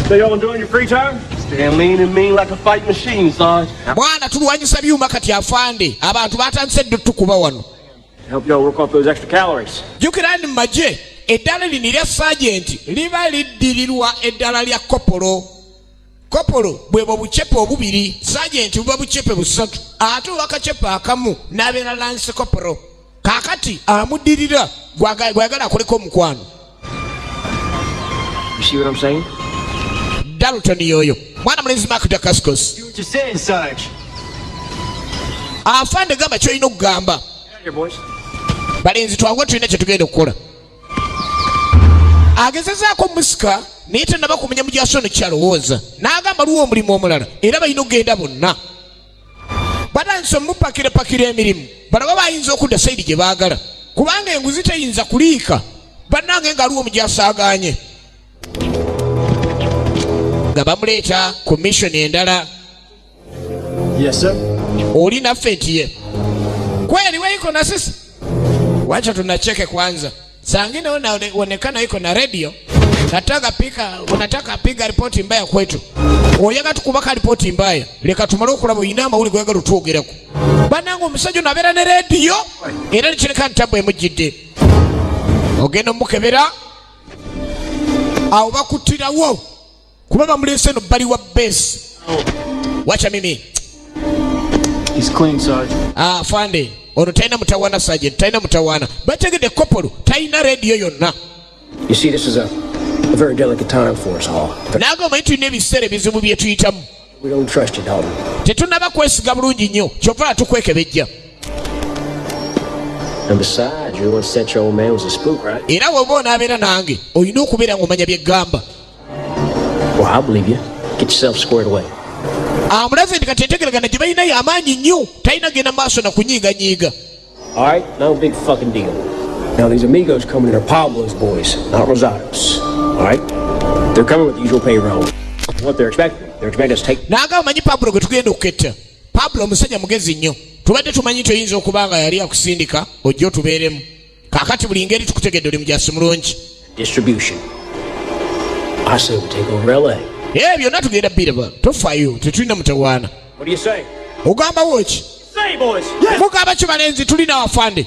So y'all enjoying your free time? Staying lean and mean like a fight machine, Sarge. Mwana, tulwanyisa byuma. Kati afande, abantu batandise dde tukuba wano. Help y'all work off those extra calories. Jjukira ndi mu magye, eddala lino erya sergeant liba liddirirwa eddala lya corporal. Corporal bwebwo bucepe obubiri, sergeant buba bucepe busatu, ate owakacepe akamu n'abeera lance corporal. Kaakati amuddirira gwayagala akoleko omukwano. You see what I'm saying? Dalton yoyo mwana mulenzi Mark Dacascos. What you saying, Sarge? Afande, gamba kyolina okugamba. Get out here, boys. Balenzi, twangu, tulina kyetugenda okukola. Agezezaako musika naye tanaba kumenya mujasono kyalowooza. N'agamba luwa omulimu omulala era balina okugenda bonna. Batandise omupakirapakira emirimu, balaba bayinza okudda side gye baagala, kubanga enguzi teyinza kuliika. Bannange, nga aliwo omujasaaganye nga bamuleeta ku mission endala. Yes, sir. Oli naffe nti ye kweli we iko na sisi, wacha tunacheke kwanza. Saa ngine unaonekana iko na radio, nataka pika, unataka piga ripoti mbaya kwetu, oyaga tukubaka ripoti mbaya. Leka tumale okulaba oyina amawuli goyagala otwogerako. Bannange, omusajja ono abeera ne rediyo era nekireka ntabwe emujjidde. Ogenda omukebera awo bakuttirawo kuba bamuleese no bbali wa base. Wacha mimi. He's clean, Sarge. Ah, afande, ono talina mutawaana. Sergeant talina mutawaana, bategedde corporal talina rediyo yonna. You see, this is a very delicate time for us all. Nange omanyi tulina ebiseera ebizibu bye tuyitamu. We don't trust you, Dalton. Tetunnaba kwesiga bulungi nnyo, kyova tukwekebejja. And besides, you're the one said your old man was a spook, right? Era bw'oba onaabeera nange olina okubeera ng'omanya bye ggamba. Well, I believe you. Get yourself squared away. Amulaze nti kati entegeragana gye balina y'amaanyi nnyo, talina genda maaso na kunyiiganyiiga. All right? No big fucking deal. Now, these amigos coming in are Pablo's boys, not Rosado's. All right? They're coming with the usual payroll. What they're expecting? They're expecting us to take N'agamba, manyi Pablo gwe tugenda okuketta, Pablo omusajja mugezi nnyo. Tubadde tumanyi nti oyinza okuba nga yali akusindika ojje otubeeremu. Kaakati buli ngeri tukutegedde, oli mujasi mulungi. distribution. I say we take over L.A. Ee, byonna tugenda biraba, tofaayo, tetulina mutawaana. What do you say? Ogambawo ki? Say, boys! Mugamba ki, balenzi? Tulina afande.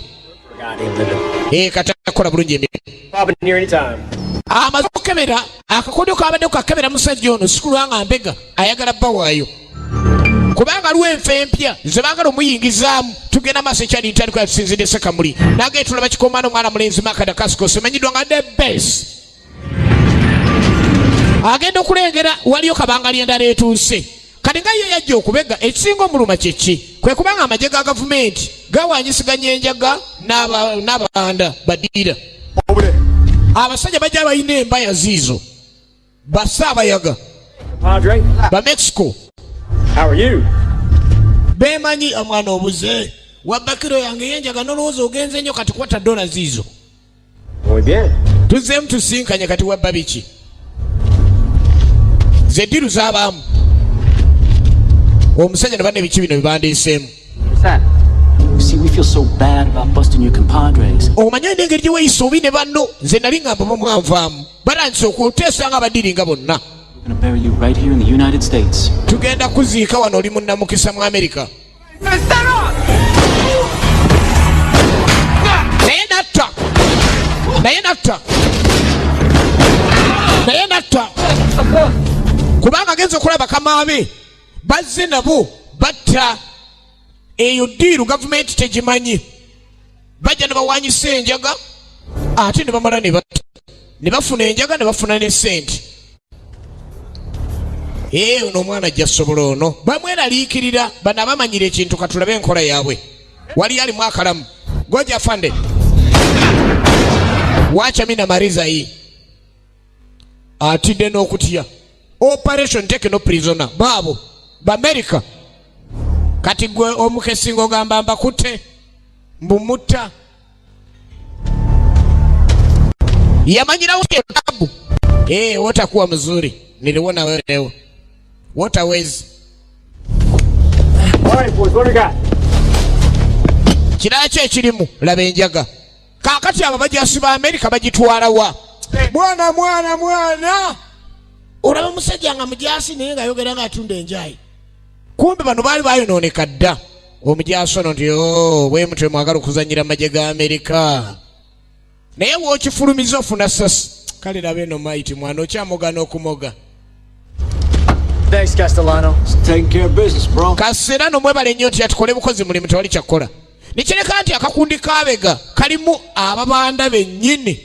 Goddamn living. Ee, kati akola bulungi emirimu. Pop in here anytime. Amaze okukebera akakodyo kabadde kakebera musajja ono, sikulwa nga mbega ayagala bba waayo, kubanga aliwo enfa empya ze baagala omuyingizaamu. Tugenda maaso, ekyali ntandikwa tusinzidde Sekamuli nage tulaba kikomano omwana mulenzi Makadakasikos emanyiddwa nga The Base agenda okulengera waliyo kabangali endala etuuse. Kati nga ye yajja okubega, ekisinga omuluma kyeki? Kwe kubanga amagye ga gavumenti gawanyisiganya enjaga n'ababanda badiira. Abasajja bajja balina embaya ziizo basaabayaga. Padre, Ba Mexico. how are you? Bemanyi omwana obuze wabba kiro yange yenjaga nolowooza ogenze nnyo. Kati kwata dola ziizo. Muy bien. Tuzzeemu tusinkanye. Kati wabba biki? Ze deal z'abaamu omusajja ne banna ebiki bino bibandiiseemu. What's that? See, we feel so bad about busting your compadres. Omanye olina engeri gye weeyisa obi ne banno. Nze nali ngamba bamwanvaamu, batandise okuteesa nga abadiringa bonna. We're gonna bury you right here in the United States. Tugenda kuziika wano, oli munnamukisa mu Amerika. Naye natta, naye natta, naye natta, kubanga agenza okulaba bakama be bazze nabo batta. Eyo deal gavumenti tegimanyi. Bajja ne bawanyisa enjaga ate ne bamala ne batta, ne bafuna enjaga ne bafuna ne sente. Ee, ono omwana ajja sobola ono bamweraliikirira. Bano abamanyira ekintu, katulabe enkola yaabwe. Wali alimu akalamu goja fande wacha mina mariza hii atidde n'okutya. Operation take no prisoner, baabo Bamerika. Kati gwe omukesi ng'ogamba mbakutte mbumutta, yamanyirawo etabu. Eh, wotakuwa mzuri, niliona wewe leo wotawezi. All right, boys, what do we got? Kirala ki ekirimu? Laba enjaga. Kaakati abo bajasi ba Amerika bagitwala wa? Mwana, mwana, mwana, Olaba musajja nga mujasi naye ng'ayogera ng'atunda enjayi. Kumbe bano baali bayonooneka dda. Omujasi ono nti, "Oh, bwe mutwe mwagala okuzanyira amagye ga Amerika, naye wookifulumiza ofuna sasi." Kale laba eno maiti, mwana okyamoga n'okumoga. Thanks, Castellano. Taking care of business, bro. Kaseera no mwebale nnyo nti atukole bukozi mulimu, tewali kyakkola. Nikireka nti akakundi kabega kalimu ababanda bennyini.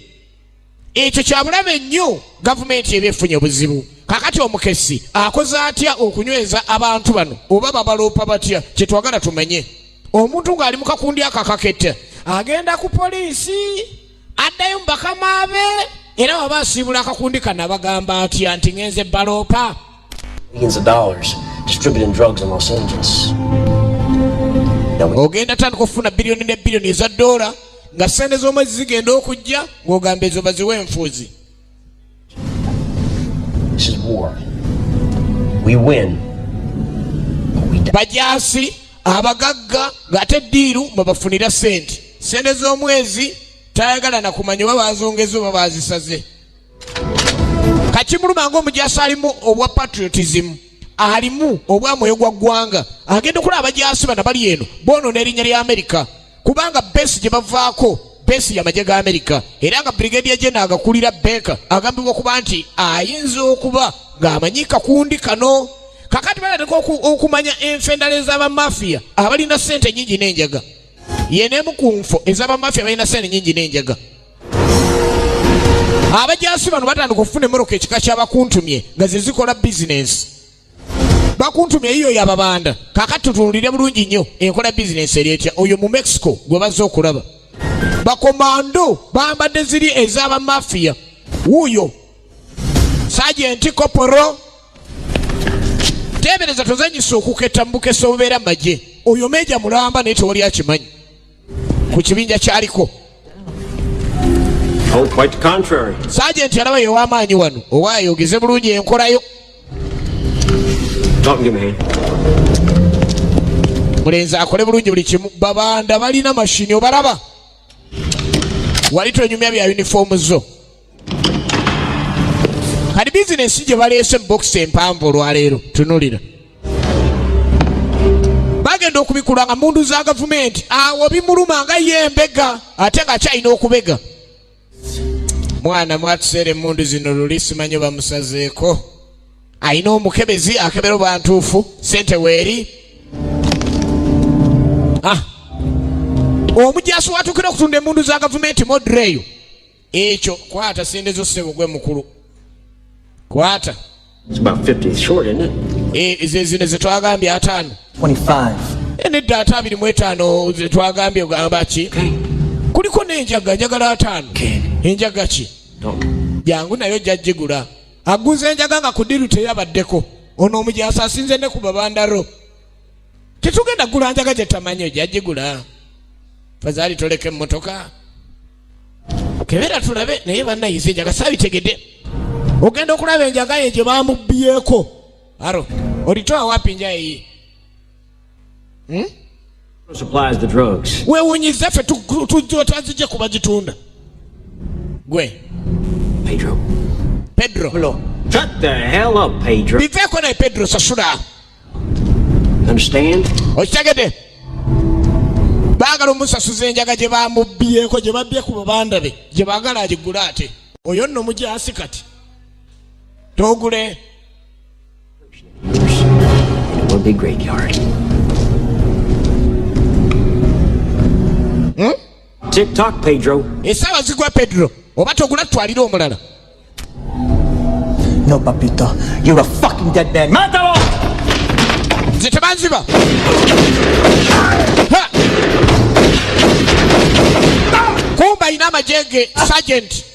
Ekyo kyabulabe nnyo, gavumenti eba efunye obuzibu. Kakati omukesi akoze atya okunyweza abantu bano, oba babaloopa batya? Kyetwagala tumanye, omuntu ng'ali mu kakundi ako akaketta agenda ku poliisi, addayo mu bakama be, era waba asiibula akakundi kano abagamba atya nti ngenze baloopa? Millions of dollars distributing drugs in Los Angeles. Now we Ogenda tandika okufuna biliyoni ne biliyoni eza dola nga sente z'omwezi zigenda okujja ng'ogamba ezo baziwe enfuuzi. This is war. We win, or we die. Bajaasi abagagga ng'ate deal mwebafunira sente, sente z'omwezi tayagala na kumanya oba bazongeza oba bazisaze. Kakimuluma ng'omujaasi alimu obwa patriotism, alimu obwamwoyo gwa ggwanga. Agenda okulaba abajaasi bano bali eno bonoona erinnya lya Amerika, kubanga base gye bavaako base y'amagye ga Amerika, era nga Brigadier General agakulira Baker agambibwa okuba nti ayinza okuba ng'amanyi kakundi kano. Kakati batandika okumanya enfo endala ez'abamafiya abalina sente nyingi n'enjaga. Ye n'emu ku nfo ez'abamafiya balina sente nyingi n'enjaga. Abajaasi bano batandika okufuna emmotoka ekika ky'abakuntumye nga ze zikola bizinensi. Bakuntumye yiyo yababanda. Kakati tutunulire bulungi nnyo enkola bizinensi eri etya. Oyo mu Mexico gwe bazze okulaba, bakomando bambadde ziri ez'abamafiya. Wuuyo Sergeant Corporal. Teebereza tozanyisa okuketta mu bukesa obubeera mu magye. Oyo Major mulamba, naye tewali akimanyi ku kibinja kyaliko. Oh, quite the contrary. Sergeant alaba yew'amaanyi wano, owaayo ogeze bulungi enkolayo. Talking to me. Mulenzi akole bulungi buli kimu. Babanda balina mashini, obalaba wali twenyumya bya yunifoomu zo. Kati bizinensi gye baleese mu bokisi empanvu olwaleero, tunulira, bagenda okubikula nga mundu za gavumenti. Awo bimuluma nga ye embega ate ng'akyalina okubega. Mwana mwatuseera emmundu zino luli simanyi bamusazeeko. Alina omukebezi akebera oba ntuufu, sente weeri. Ah. Omujasi watuukira okutunda emmundu za gavumenti modreyo ekyo. Kwata sente zo ssebo, gwe mukulu, kwata. It's about 50 short, isn't it? Eh, ze zino zetwagambye 50. 25. Eh, nedda, ate 25 zetwagambye. Ogamba ki? Kuliko n'enjaga, njagala 50. Enjaga ki? Jangu nayo jajjigula. Aguza enjaga nga ku deal teyabaddeko. Ono omujasi asinze ne ku babandaro. Tetugenda gula njaga gye tamanyi. Ojajjigula fazaali, toleka emmotoka, kebera tulabe. Naye bannayiza enjaga saabitegedde. Ogenda okulaba enjaga ye gye bamubbyeko. Aro olitowa wapi njaye ye? Supplies the drugs. Weewunyiza ffe tujja twazijje kuba gitunda gwe. Pedro. Pedro. Shut the hell up, Pedro. Biveeko naye Pedro, sasula. Understand? Okitegedde? Baagala omusasuza enjaga gye bamubbyeko, gye babbye ku babanda be, gye baagala agigula. Ate oyo nno mujasi kati toogule. In one big graveyard. Tick tock, Pedro. Essaawa zigwa Pedro, oba togula tutwalire omulala. No, papito. You're a fucking dead man. Mátalo! Nze tebanziba. Ha! Kumba ayina amajege, sergeant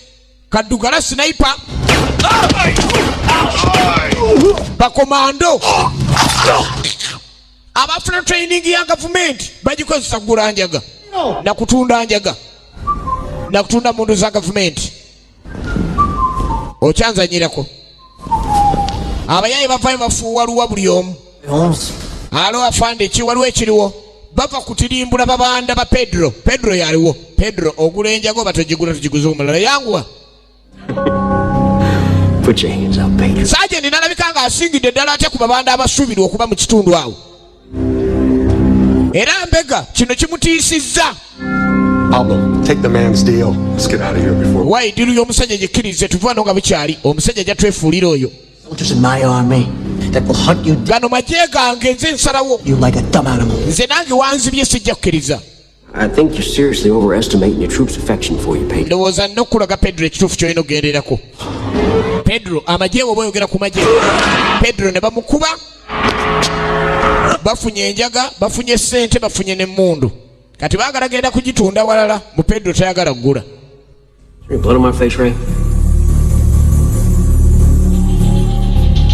kaddugala, sniper, bakomando abafuna training ya gavumenti bagikozesa kugula njaga nakutunda njaga nakutunda mundu za gavumenti. Okyanzanyirako, abayaye bavayo bafuuwa luwa buli omu. Holmes. Alo afande, ki waliwo ekiriwo? Bava kutirimbula babanda ba Pedro. Pedro yaliwo. Pedro, ogula enjaga oba togigula? Tugiguze omulala, yanguwa. Put your hands up, Pedro. Sajenti nalabika nga asingidde ddala atya ku babanda abasuubirwa okuba mu kitundu awo. Era mbega kino kimutiisizza. Pablo, take the man's deal. Let's get out of here before. Wayi, deal y'omusajja gikkirize, tuva nga bukyali. Omusajja ajja twefuulira oyo. Soldiers in my army that will hunt you Gano magye gange, nze nsalawo. you like a dumb animal. Nze nange wanzibye, sijja kukkiriza. I think you're seriously overestimating your troops' affection for you, Pedro. Ndowooza nina okukulaga Pedro ekituufu kyolina okugenderako. Pedro, amagye oba oyogera ku magye, Pedro ne bamukuba. Bafunye enjaga, bafunye sente, bafunye n'emmundu. Kati baagala genda kugitunda walala mu. Pedro tayagala kugula. Is there any blood on my face, Ray?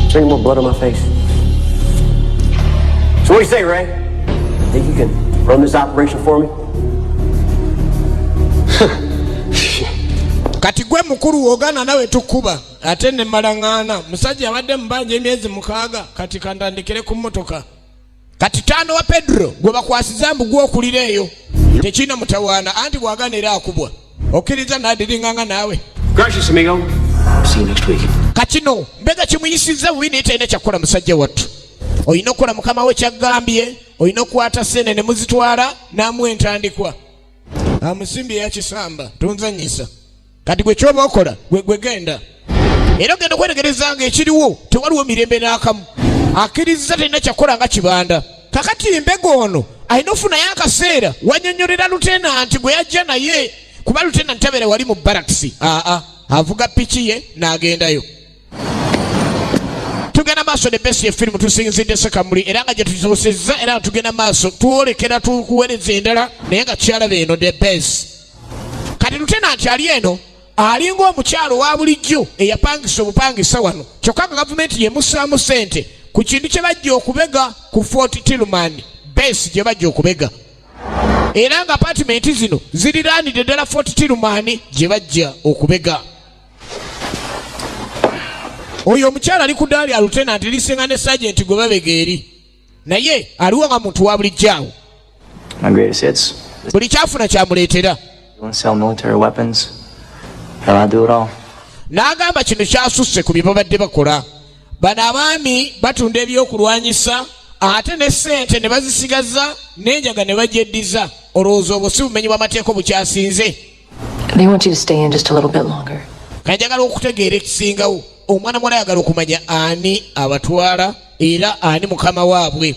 Is there any more blood on my face? So what do you say, Ray? Think you can run this operation for me? Kati gwe mukulu, wogana nawe tukuba ate ne malaŋŋaana. Musajja abadde mubanja emyezi 6, kati kantandikire ku mmotoka. Kati taano wa Pedro gwe bakwasiza mbu gwokulira eyo tekirina mutawaana, anti bwagana era akubwa. Okkiriza n'adiringanga naawe. Gracias, amigo. See you next week. Kakino mbega kimuyisizza bubi, naye talina kyakukola. Musajja wattu olina okukola mukama we kyaggambye, olina okukwata sente ne muzitwala n'amuwa entandikwa. Amusimbye yakisamba tunzanyisa. Kati gwe kyoba okola gwe gwe genda era ogenda okwetegereza nga ekiriwo tewaliwo mirembe n'akamu. Akkiriza talina kyakukola nga kibanda. Kakati mbega ono alina ofunayo akaseera wanyonyolera lieutenant gwe yajja naye, kuba lieutenant tabeera wali mu barracks. Aa, avuga piki ye n'agendayo. Tugenda maaso ne besi efirimu. Tusinzidde Sekamuli era nga gye tusoosezza, era nga tugenda maaso twolekera tukuweereza endala, naye nga kyalaba eno the base. Kati lieutenant ali eno alinga omukyalo wa bulijjo eyapangisa obupangisa wano, kyokka nga gavumenti yemussaamu ssente ku kintu kye bajja okubega ku Fort Tilman base gye bajja okubega, era nga apartment zino ziriraanidde ddala Fort Tilman gye bajja okubega. Oyo omukyala ali ku ddaali a lieutenant lisinga ne sergeant gwe babega eri, naye aliwo nga muntu wa bulijjo awo. My greatest hits. Buli kyafuna kyamuleetera. You want to sell military weapons? Hell, I do it all. N'agamba kino kyasusse ku bye babadde bakola. Bano abaami batunda ebyokulwanyisa ate ne ssente ne bazisigaza n'enjaga ne bagyeddiza. Olowooza obwo si bumenyi bw'amateeka obukyasinze? They want you to stay in just a little bit longer. Kanjagala okutegeera ekisingawo. Omwana muwala ayagala okumanya ani abatwala era ani mukama waabwe.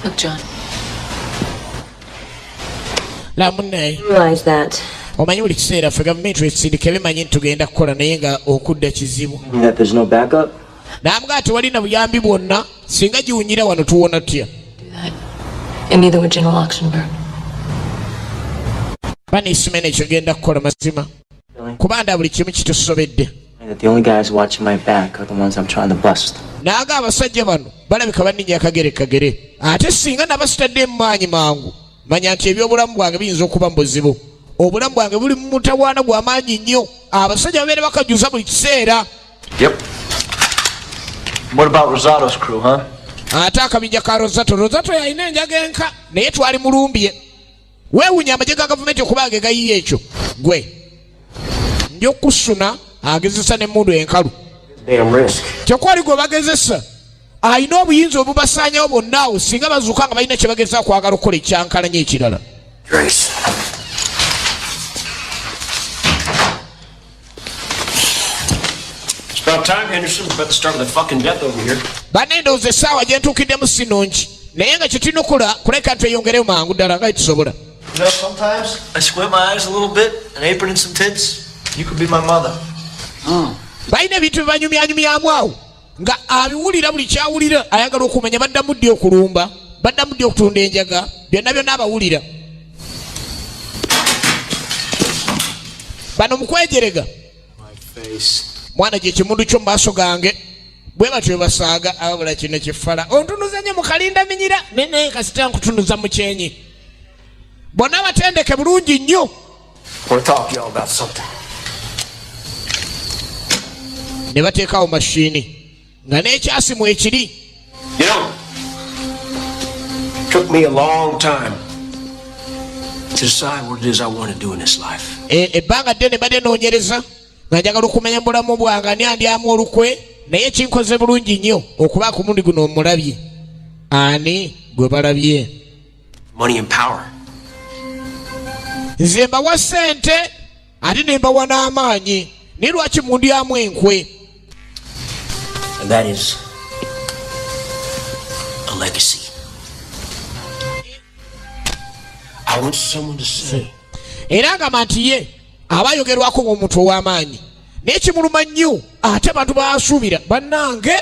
Look, John. Lamunaye. Realize that. Omanyi buli kiseera ffe gavumenti wesindika ebimanyi nti tugenda kukola naye nga okudda kizibu. That there's no backup? Namugaa tewali na buyambi bwonna, singa giwunyira wano tuwona tutya? And neither would General Oxenberg. Banisumene kyogenda kukola mazima kubanda buli kimu kitusobedde. That the only guys watching my back are the ones I'm trying to bust. Naaga abasajja bano balabika banninya akagere kagere, ate singa nabasitadde mu maanyi mangu manya nti ebyobulamu bwange biyinza okuba mu buzibu. Obulamu bwange buli mu mutawaana gwa maanyi nnyo, abasajja babeera bakajuza buli kiseera. Yep. What about Rosato's crew, huh? Ate akabinja ka Rosato, Rosato yalina enjaga enka naye twali mulumbye. Weewunya amagye ga gavumenti okuba nga gayiye ekyo. Gwe nja okusuna agezesa n'emmundu enkalu. Damn risk. Kyokka oli gwe bagezesa alina obuyinza obubasaanyawo bonna awo singa bazuuka nga balina kye bageza kwagala okukola ekyankalanya ekirala. Grace. It's about time, Henderson. We're about to start with a fucking death over here. Banne ndowooza essaawa gye ntuukiddemu si nnungi, naye nga kye tulina okukola kuleka tweyongereyo mangu ddala nga tusobola. You know, sometimes I squint my eyes a little bit, an apron and some tits. You could be my mother. Balina ebintu bye banyumyanyumyamu awo nga abiwulira buli kyawulira ayagala okumanya baddamu ddi okulumba, baddamu ddi okutunda enjaga, byonna byonna abawulira. Bano mu kwejerega mwana gye kimundu kyo mu maaso gange bwe batyo bwe basaaga ababula kino kifala ontunuza nnyo mu kalinda minyira naye naye kasita nkutunuza mu kyenyi. Bonna batendeke bulungi nnyo. I wanna talk to you all about something. Ne bateekawo mashini nga n'ekyasi mwekiri. You know, took me a long time to decide what it is I want to do in this life. Ebbanga ddene mbadde noonyereza nga njagala okumanya mu bulamu bwange ani andyamu olukwe, naye kinkoze bulungi nnyo okuba ku mulundi guno omulabye. Ani gwe balabye? Money and power. Nze mbawa ssente ate ne mbawa n'amaanyi, naye lwaki mundyamu enkwe? And that is a legacy. I want someone to say. Era agamba nti ye aba ayogerwako ng'omuntu ow'amaanyi, naye kimuluma nnyo ate abantu basuubira bannange.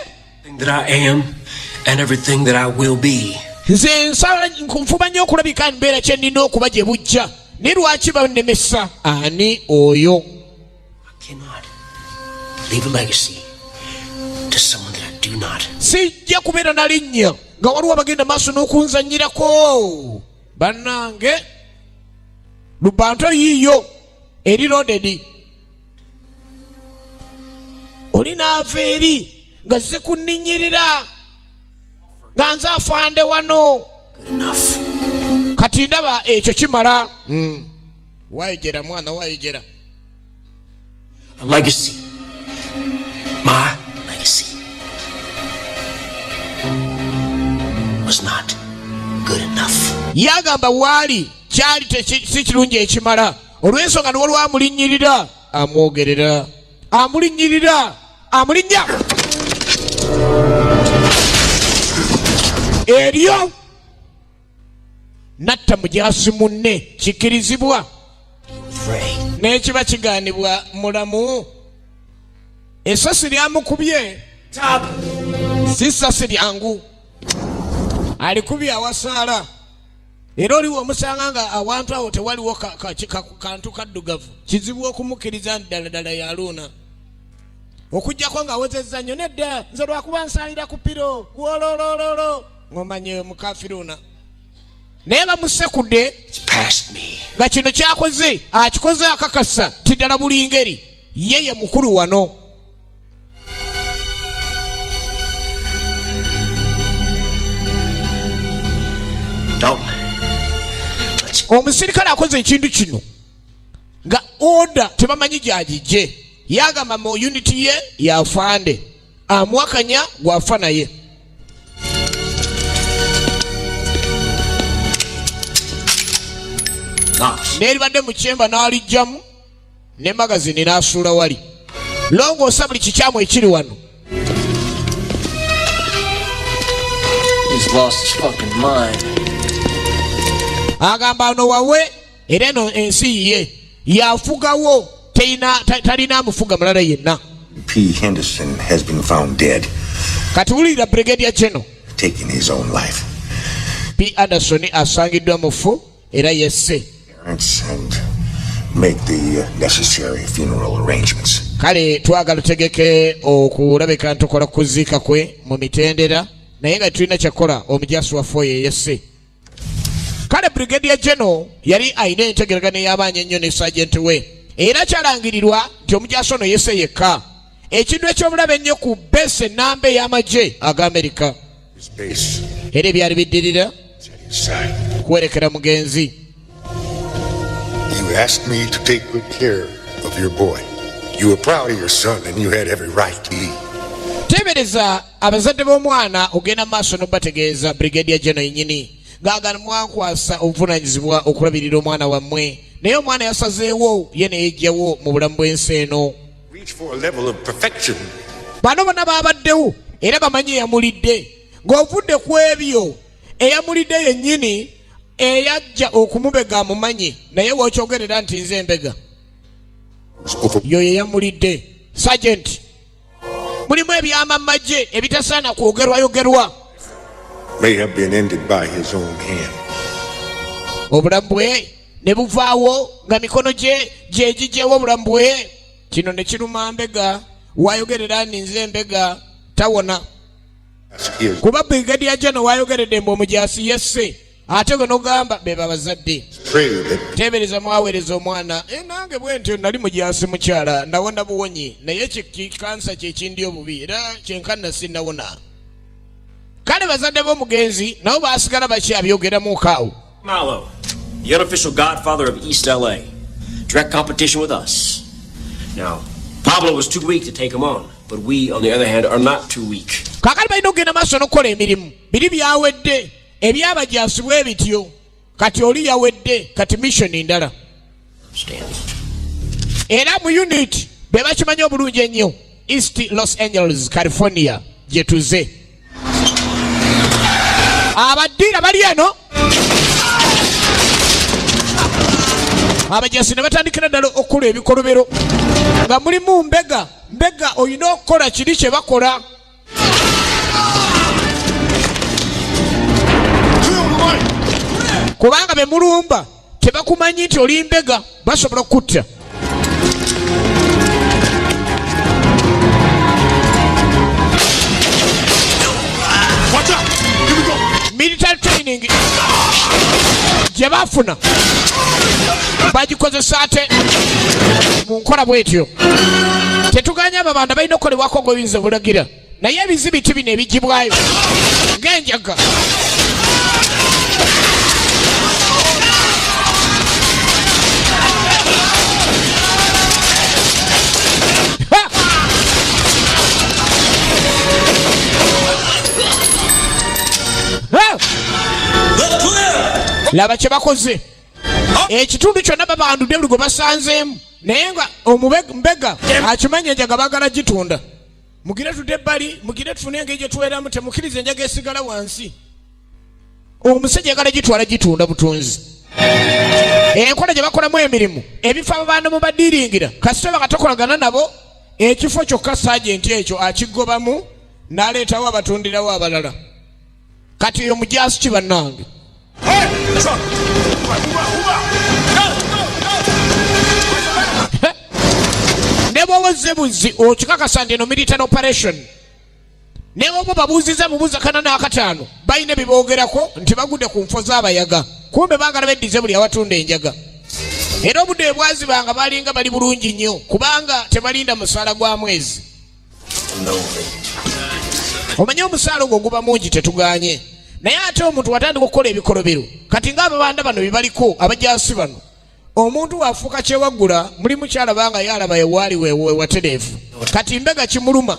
That I am and everything that I will be. Nze nsala nfuba nnyo okulabika mbeera kye nnina okuba gye bujja, naye lwaki bannemesa? Ani oyo? I cannot leave a legacy to someone that I do not. Sijja kubeera na linnya nga waliwo abagenda maaso n'okunzannyirako. Bannange lubanto yiiyo eri loaded. Oli n'ava eri nga zze kunninyirira nga nze afande wano. Kati ndaba ekyo kimala. Wayegera mwana wayegera. A legacy. My legacy was not good enough. Yagamba waali kyali si kirungi ekimala olw'ensonga ni waliwo amulinnyirira amwogerera amulinnyirira amulinnya eryo natta mujaasi munne kikirizibwa n'ekiba kigaanibwa mulamu. Essasi lyamukubye si ssasi lyangu, alikubye awasaala era oliwo omusanga nga awantu awo tewaliwo kantu kaddugavu, kizibu okumukkiriza nti ddala ddala yaluuna okuggyako ng'awozezza nnyo. Nedda nze lwakuba nsaalira ku piro gwololololo ng'omanye mukafiruuna, naye bamusekudde nga kino kyakoze akikoze akakasa nti ddala buli ngeri ye ye mukulu wano. Omusirikale akoze ekintu kino nga oda tebamanyi gyagijje, yagamba mu unity ye yafande amwakanya gwafa naye. Cops. N'eribadde mu kyemba n'alijjamu ne magazini n'asuula wali. Longoosa buli kikyamu ekiri wano. He's lost his fucking mind. Agamba ano wawe, era eno ensi yiye, yafugawo, talina amufuga mulala yenna. P. Henderson has been found dead, Kati wulira Brigadier General taking his own life. P Anderson asangiddwa mufu era yesse. Parents and make the necessary funeral arrangements. Kale twagala tutegeke okulabika ntukola kuziika kwe mu mitendera, naye nga tulina kyakola omujasi waffe oyo eyesse. Kale Brigadier General yali alina entegeragano ey'amaanyi ennyo ne sergeant we, era kyalangirirwa nti omujasi ono yesse yekka, ekintu ekyobulabe ennyo ku base enamba ey'amagye ag'Amerika. His base Era ebyali biddirira his side. kuwerekera mugenzi. You asked me to take good care of your boy. You were proud of your son and you had every right to be. Teebereza abazadde b'omwana ogenda mu maaso n'obategeeza, Brigadier General yennyini ng'agana mwankwasa obuvunaanyizibwa okulabirira omwana wammwe, naye omwana yasazeewo ye ne yeggyawo mu bulamu bw'ensi eno. Reach for a level of perfection. Bano bonna babaddewo era bamanyi eyamulidde. Ng'ovudde ku ebyo, eyamulidde yennyini eyajja okumubega amumanyi, naye wookyogerera nti nze embega yo yeyamulidde. Sergeant, mulimu ebyama magye ebitasaana kwogerwayogerwa. May have been ended by his own hand. Obulamu bwe ne buvaawo nga mikono gye gyegigyewo obulamu bwe. Kino ne kiruma mbega. Wayogerera ni nze mbega tawona. Is Kuba Brigadier General wayogeredde mbu omujasi yesse, ate gwe nogamba be babazadde. Pray that Teebereza mwaweereza omwana. Nange bwe ntyo nali mujasi, mukyala ndawona buwonyi, naye kansa kyekindi obubi era kyenkanna sinnawona. Kale bazadde b'omugenzi nabo baasigala bakyabyogeramuko awo. Malo, the unofficial godfather of East LA. Direct competition with us. Now, Pablo was too weak to take him on, but we, on the other hand, are not too weak. Kaakati balina okugenda maaso n'okukola emirimu. Biri byawedde ebyabajasi bwe bityo, kati oli yawedde, kati mission ndala. Stanley. Era mu unit be bakimanyi obulungi ennyo, East Los Angeles, California, gye tuze. Abaddiira bali eno, abajasi ne batandikira ddala okukola ebikolobero nga mulimu mbega. Mbega olina okukola kiri kye bakola. Kubanga be mulumba tebakumanyi nti oli mbega, basobola okukutta. Watch out! Here we go! Military training gye bafuna bagikozesa ate mu nkola bwetyo. Tetuganya ababanda balina okukolebwako ng'obuyinza bulagira, naye ebizibiti bino ebigibwayo ng'enjaga. Ha! Ha! Laba kye bakoze, ekitundu kyonna babandudde buli gwe basanzeemu, naye nga omumbega akimanyi enjaga baagala gitunda. Mugire tudde ebbali, mugire tufune engeri gye tuweramu. Temukkiriza enjaga esigala wansi. Omusajja yagala gitwala gitunda butunzi. Enkola gye bakolamu emirimu, ebifo ababantu mu badiringira, kasita bakatokolagana nabo ekifo kyokka, sergeant ekyo akigobamu n'aleetawo abatundirawo abalala. Kati oyo mujasi ki bannange? Hey! Truck! Move out, move out, move out! Go, go, go! Ne bwowozze buzzi okikakasa nti eno military operation, ne oba babuuziza bubuuza kana n'akataano, balina bye boogerako nti bagudde ku nfo z'abayaga, kumbe baagala beddize buli awatunda enjaga. Era obudde bwe bwazibanga balinga bali bulungi nnyo, kubanga tebalinda musaala gwa mwezi. Omanye omusaala ogwo guba mungi, tetuganye, naye ate omuntu watandika okukola ebikolobero. Kati ng'ababanda bano bye baliko, abajasi bano, omuntu waafuuka kyewaggula mulimu kyalaba nga ye alaba ewaali wewatereevu. Kati mbega kimuluma.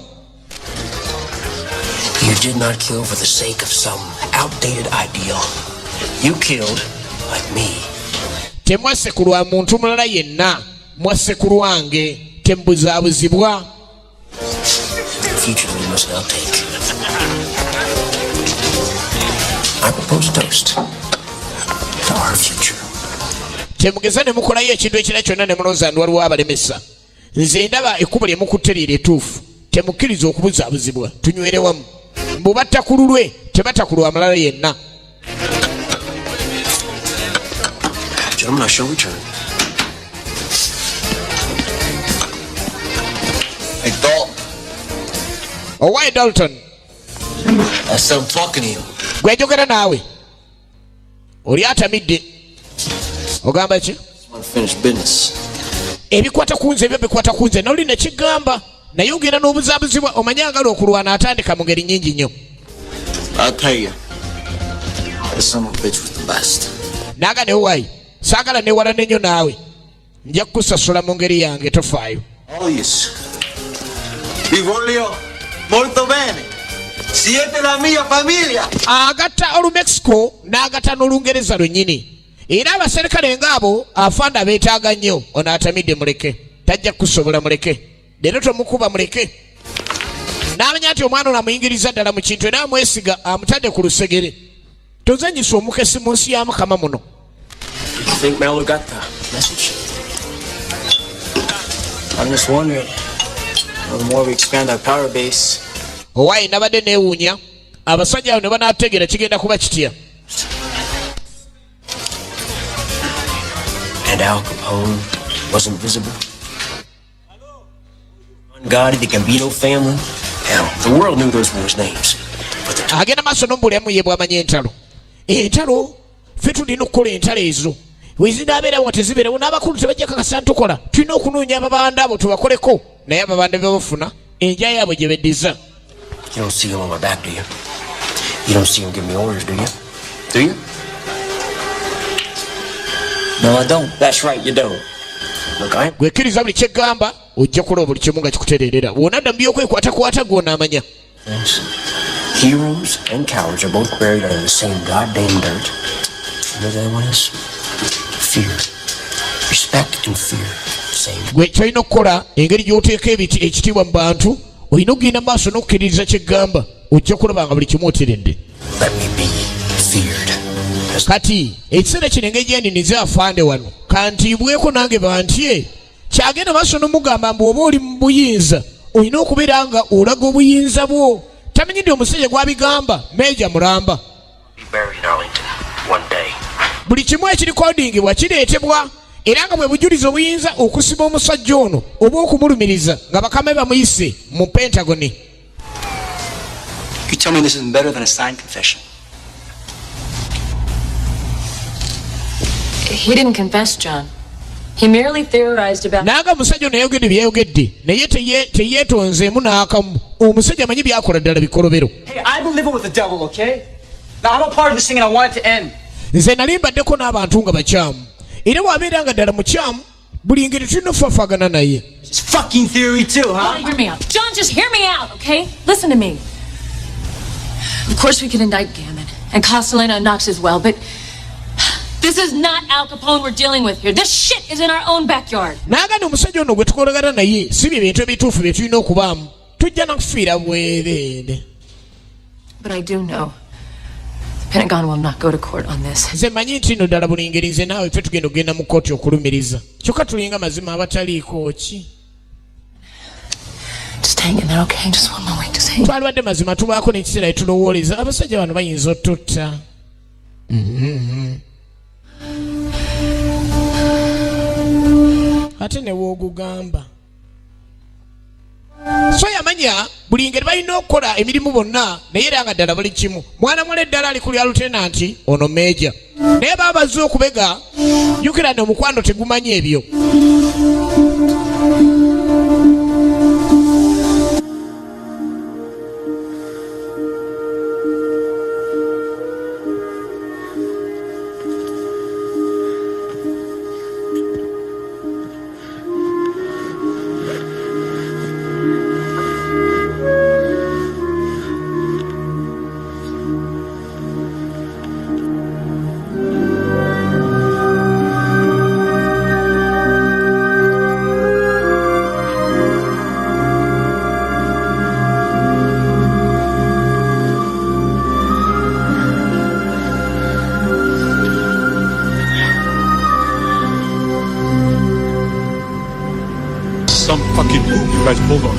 You did not kill for the sake of some outdated ideal. You killed, like me, Temwasse ku lwa muntu mulala yenna, mwasse ku lwange, tembuzaabuzibwa. The future we must now take. I propose a toast to our future. Temugeza ne mukolayo ekintu ekira kyonna ne mulowooza nti waliwo abalemesa. Nze ndaba ekkubo lye mukutte lye lituufu. Temukkiriza okubuzaabuzibwa, tunywere wamu. Mbu batta ku lulwe, tebatta ku lwa mulala yenna. Gentlemen, I shall return. Hey, Dalton. Owaye Dalton. I said I'm talking to you. Gwe njogera naawe, oli atamidde, ogamba ki? Unfinished business. Ebikwata ku nze, ebyo bikwata ku nze. Noli nekigamba naye ogenda n'obuzaabuzibwa. Omanye agala okulwana atandika mu ngeri nnyingi nnyo. I'll tell you. This son of a bitch was the best. Naaga newaayi, saagala newalana ennyo naawe, nja kukusasula mu ngeri yange, tofaayo. Oh, yes. Vi voglio molto bene. Siete la mia famiglia. Agatta Olumexico n'agatta n'Olungereza lwennyini, era abaserikale ngaabo afanda beetaaga nnyo. Ono atamidde, muleke, tajja kukusobola, muleke, leero tomukuba, muleke. N'amanya nti omwana ono amuyingiriza ddala mu kintu era amwesiga, amutadde ku lusegere. Tozanyisa omukesi mu nsi ya Mukama muno. You think Mallow got the message? I'm just wondering. The more we expand our power base, Owaayi, nabadde neewuunya abasajja abo ne banaategeera kigenda kuba kitya. And Al Capone wasn't visible. Gotti, the Gambino family. Hell, the world knew those were his names. But the Agenda maaso n'omubulyamu ye bw'amanya entalo. Entalo ffe tulina okukola entalo ezo wezinaabeerawo nga tezibeerawo, n'abakulu tebajja kakasa ntukola. Tulina okunoonya ababanda abo tubakoleko, naye ababanda be bafuna enja yaabwe gye beddiza. You don't see him on my back, do you? You don't see him give me orders, do you? Do you? No, I don't. That's right, you don't. Look, I Gwekkiriza buli kyeggamba, ojja kulaba buli kimu nga kikutereerera. Wonadda mu byokwekwatakwata, gw'onaamanya. Things. Heroes and cowards are both buried under the same goddamn dirt. You know the other one is? Fear. Respect and fear. Same. Gwe kyolina okukola, engeri gy'oteeka ebiti ekitiibwa mu bantu, olina okugenda mu maaso n'okukkiririza kyeggamba, ojja kulaba nga buli kimu oteredde. Let me be feared. Kati ekiseera kino engeri gyeninize afande wano kantiibweko nange bantye. Kyagenda maaso nomugamba mbu oba oli mu buyinza, olina okubeera nga olaga obuyinza bwo. Tamanyi nti omusajja gwabigamba meeja mulamba. Be buried in Arlington one day. Buli kimu ekirikodingibwa kireetebwa, era nga bwe bujulizi obuyinza okusiba omusajja ono oba okumulumiriza nga bakama be bamuyise mu Pentagoni. You tell me this isn't better than a signed confession. He didn't confess, John. He merely theorized about. Nanga omusajja ono yayogedde byeyayogedde, naye teyeetonzeemu n'akamu. Omusajja amanyi byakola ddala bikolobero. Hey, I've been living with the devil, okay? Now I'm a part of this thing and I want it to end. Nze nali mbaddeko n'abantu nga bakyamu, era bw'abeera nga ddala mukyamu, buli ngeri tulina okufafaagana naye. It's fucking theory too, huh? Hear me out. John, just hear me out, okay? Listen to me. Of course we could indict Gammon and Castellano and Knox as well, but this is not Al Capone we're dealing with here. This shit is in our own backyard. Naagandi omusajja ono gwe tukolagana naye si bye bintu ebituufu bye tulina okubaamu, tujja nakufiira bwereere. But I do know the Pentagon will not go to court on this. Nze manyi nti nno ddala buli ngeri nze naawe ffe tugenda okugenda mu kkooti okulumiriza, kyokka tulinga mazima abataliiko ki. Just hang in there, okay? Just one more week. Just hang. Twalibadde mazima tubaako n'ekiseera etulowooleza abasajja bano bayinza otutta. Ate ne woogugamba so yamanya buli ngeri balina okukola emirimu bonna, naye era nga ddala buli kimu mwana muwala eddala ali ku lya lieutenant, ono meeja, naye baba bazze okubega. Jjukira nti omukwano tegumanyi ebyo.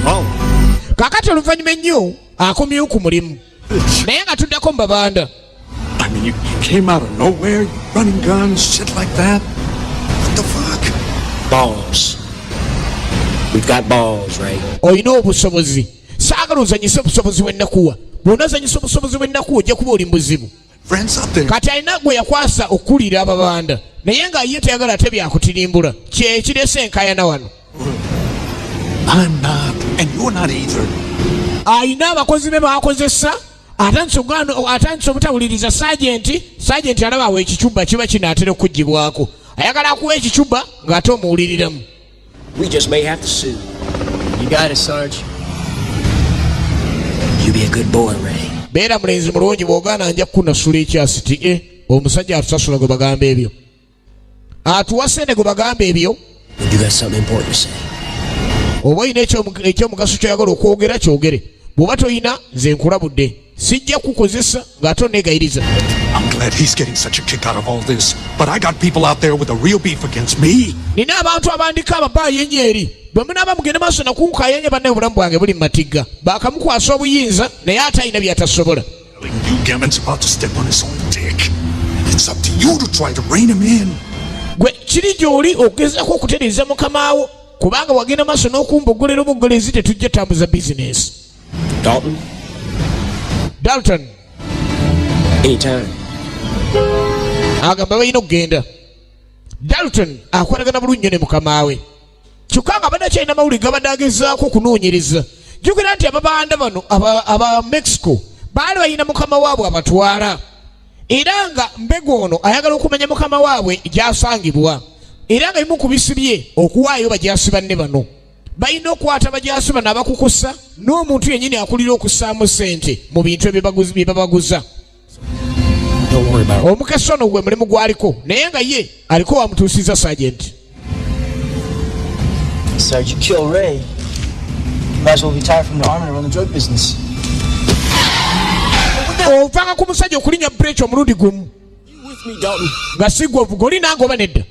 Oh. Kakati oluvannyuma ennyo akomyewo ku mulimu, naye nga tuddako mu babanda. I mean, you came out of nowhere, running guns, shit like that. What the fuck? Balls. We've got balls, Ray. Olina obusobozi. Saagala ozanyise obusobozi bwennakuwa. Bw'onazanyisa obusobozi bwennakuwa, ojja kuba oli mu buzibu. Friends up there. Kati alina gwe yakwasa okukulira ababanda, naye nga ye tayagala ate byakutirimbula. Kyekirese enkayana wano. I'm not, and you're not either. Alina abakozi be bakozesa. Atandise obutawuliriza sajenti. Sajenti alaba awo ekicuba kiba kinaatera okugibwako, ayagala akuwa ekicuba ng'ate omuwuliriramu. We just may have to sue. You got it, Sarge. You be a good boy, Ray. Beera mulenzi mulungi. Bw'ogaana nja kukunasula ekyasiti. E omusajja atusasula gwe bagamba ebyo, atuwa sente gwe bagamba ebyo. And you got something important to say. Oba olina ekyomugaso kyoyagala okwogera, kyogere. Bw'oba toyina, nze nkulabudde, sijja kukozesa ng'ate oneegayiriza. I'm glad he's getting such a kick out of all this, but I got people out there with a real beef against me. Nina abantu abandika ababaayo ennyo eri. Bwe munaaba mugende maaso nakunkayanya, bannaye, obulamu bwange buli mu matigga. Baakamukwasa obuyinza, naye ate alina byatasobola. You Gammon's about to step on his own dick. And it's up to you to try to rein him in. Gwe kiri gy'oli okugezaako okutereeza mukamaawo, kubanga wagenda maaso n'okumbogolera obuggolezi, tetujja tambuza bizinesi. Dalton, Dalton. Anytime. Agamba balina okugenda. Dalton akwatagana bulungi nnyo ne mukamaawe, kyokka nga abadde akyalina mawulire gabadde agezaako okunoonyereza. Jjukira nti ababanda bano aba Mexico baali balina mukama waabwe abatwala, era nga mbega ono ayagala okumanya mukama waabwe gy'asangibwa, era nga bimu ku bisibye okuwaayo bajaasi banne bano. Balina okukwata bajaasi bano abakukusa n'omuntu yennyini akulira okussaamu ssente mu bintu bye babaguza. Don't worry about it. Omukesi ono gwe mulimu gwaliko, naye nga ye aliko wamutuusiza sergeant. Sarge, you kill Ray, you might as well retire from the army and run the drug business. Ovanga ku musajja okulinnya breki omulundi gumu With me, Dalton. nga si gwe ovuga, oli nange oba nedda?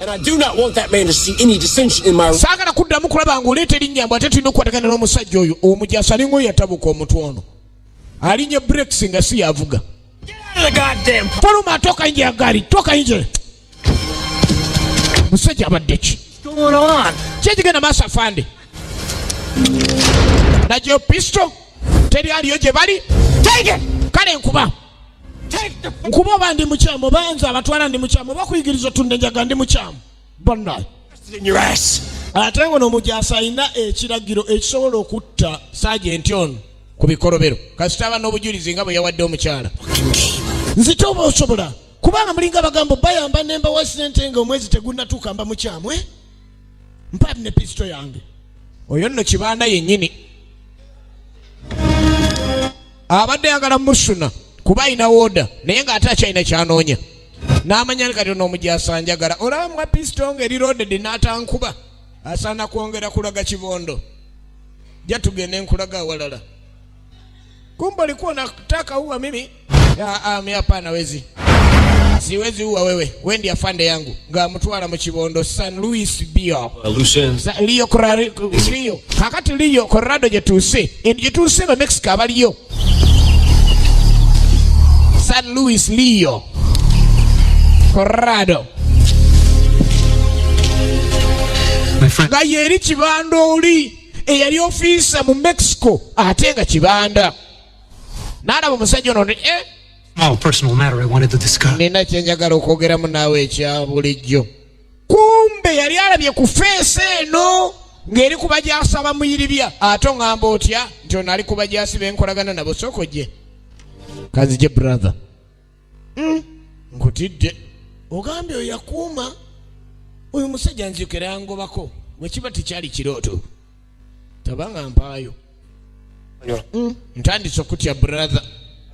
And I do not want that man to see any dissension in my Saagala kuddamu kulaba ng'oleeta erinnya mbw ate tulina okukwatagana n'omusajja oyo. Omujasi alinga oyo yatabuka omutwe ono, alinnya brakes nga si yavuga. Out of the goddamn Fuluma, toka nje ya gari, toka nje. Musajja abadde ki? What's going on? Kyekigenda maaso, afande? Nagyo pistol teri aliyo gye bali. Kale nkuba. Nkuba oba ndi mukyamu, oba nze abatwala ndi mukyamu, oba kuyigiriza otunda enjaga ndi mukyamu, bannaye. In your ass. Ate ngo n'omujaasi alina ekiragiro ekisobola okutta sajenti ono ku bikolobero, kasita aba n'obujulizi nga bwe yawadde omukyala. Nzite oba osobola, kubanga mulinga bagambo bayamba nembawa sente nga omwezi tegunnatuuka. Mba mukyamu, eh? Mpa ne pisito yange. Oyo nno kibanda yennyini abadde ayagala musuna kuba alina order, naye ng'ate akyalina kyanoonya. N'amanya kati ono omujasa njagala olaba mwa pisito ng'eri loaded n'atankuba, asaana kwongera kulaga kibondo. Ja tugende nkulaga awalala. Kumbe ulikuwa unataka uwa mimi? Mi hapana, wezi siwezi uwa wewe, we ndiye afande yangu. Ng'amutwala mu kibondo San Luis Bio. Loose ends. Rio Rio. Kakati Rio Colorado gye tuuse, eno gye tuuse ba Mexico abaliyo San Luis Rio Colorado. My friend, nga yeri kibanda oli eyali ofiisa mu Mexico, ate nga kibanda n'alaba omusajja ono nti eh, small personal matter I wanted to discuss. Nina kyenjagala okwogeramu naawe ekya bulijjo. Kumbe yali alabye ku face eno ng'eri ku bajaasi abamuyiribya. Ate oŋŋamba otya nti ono ali ku bajaasi benkolagana nabo? Sooka ojje kanzije, brother. Nkutidde. Ogambye oyo yakuuma oyo musajja, nzikera ngobako bwe kiba tekyali kirooto, tabanga mpaayo. Ntandise okutya, brother.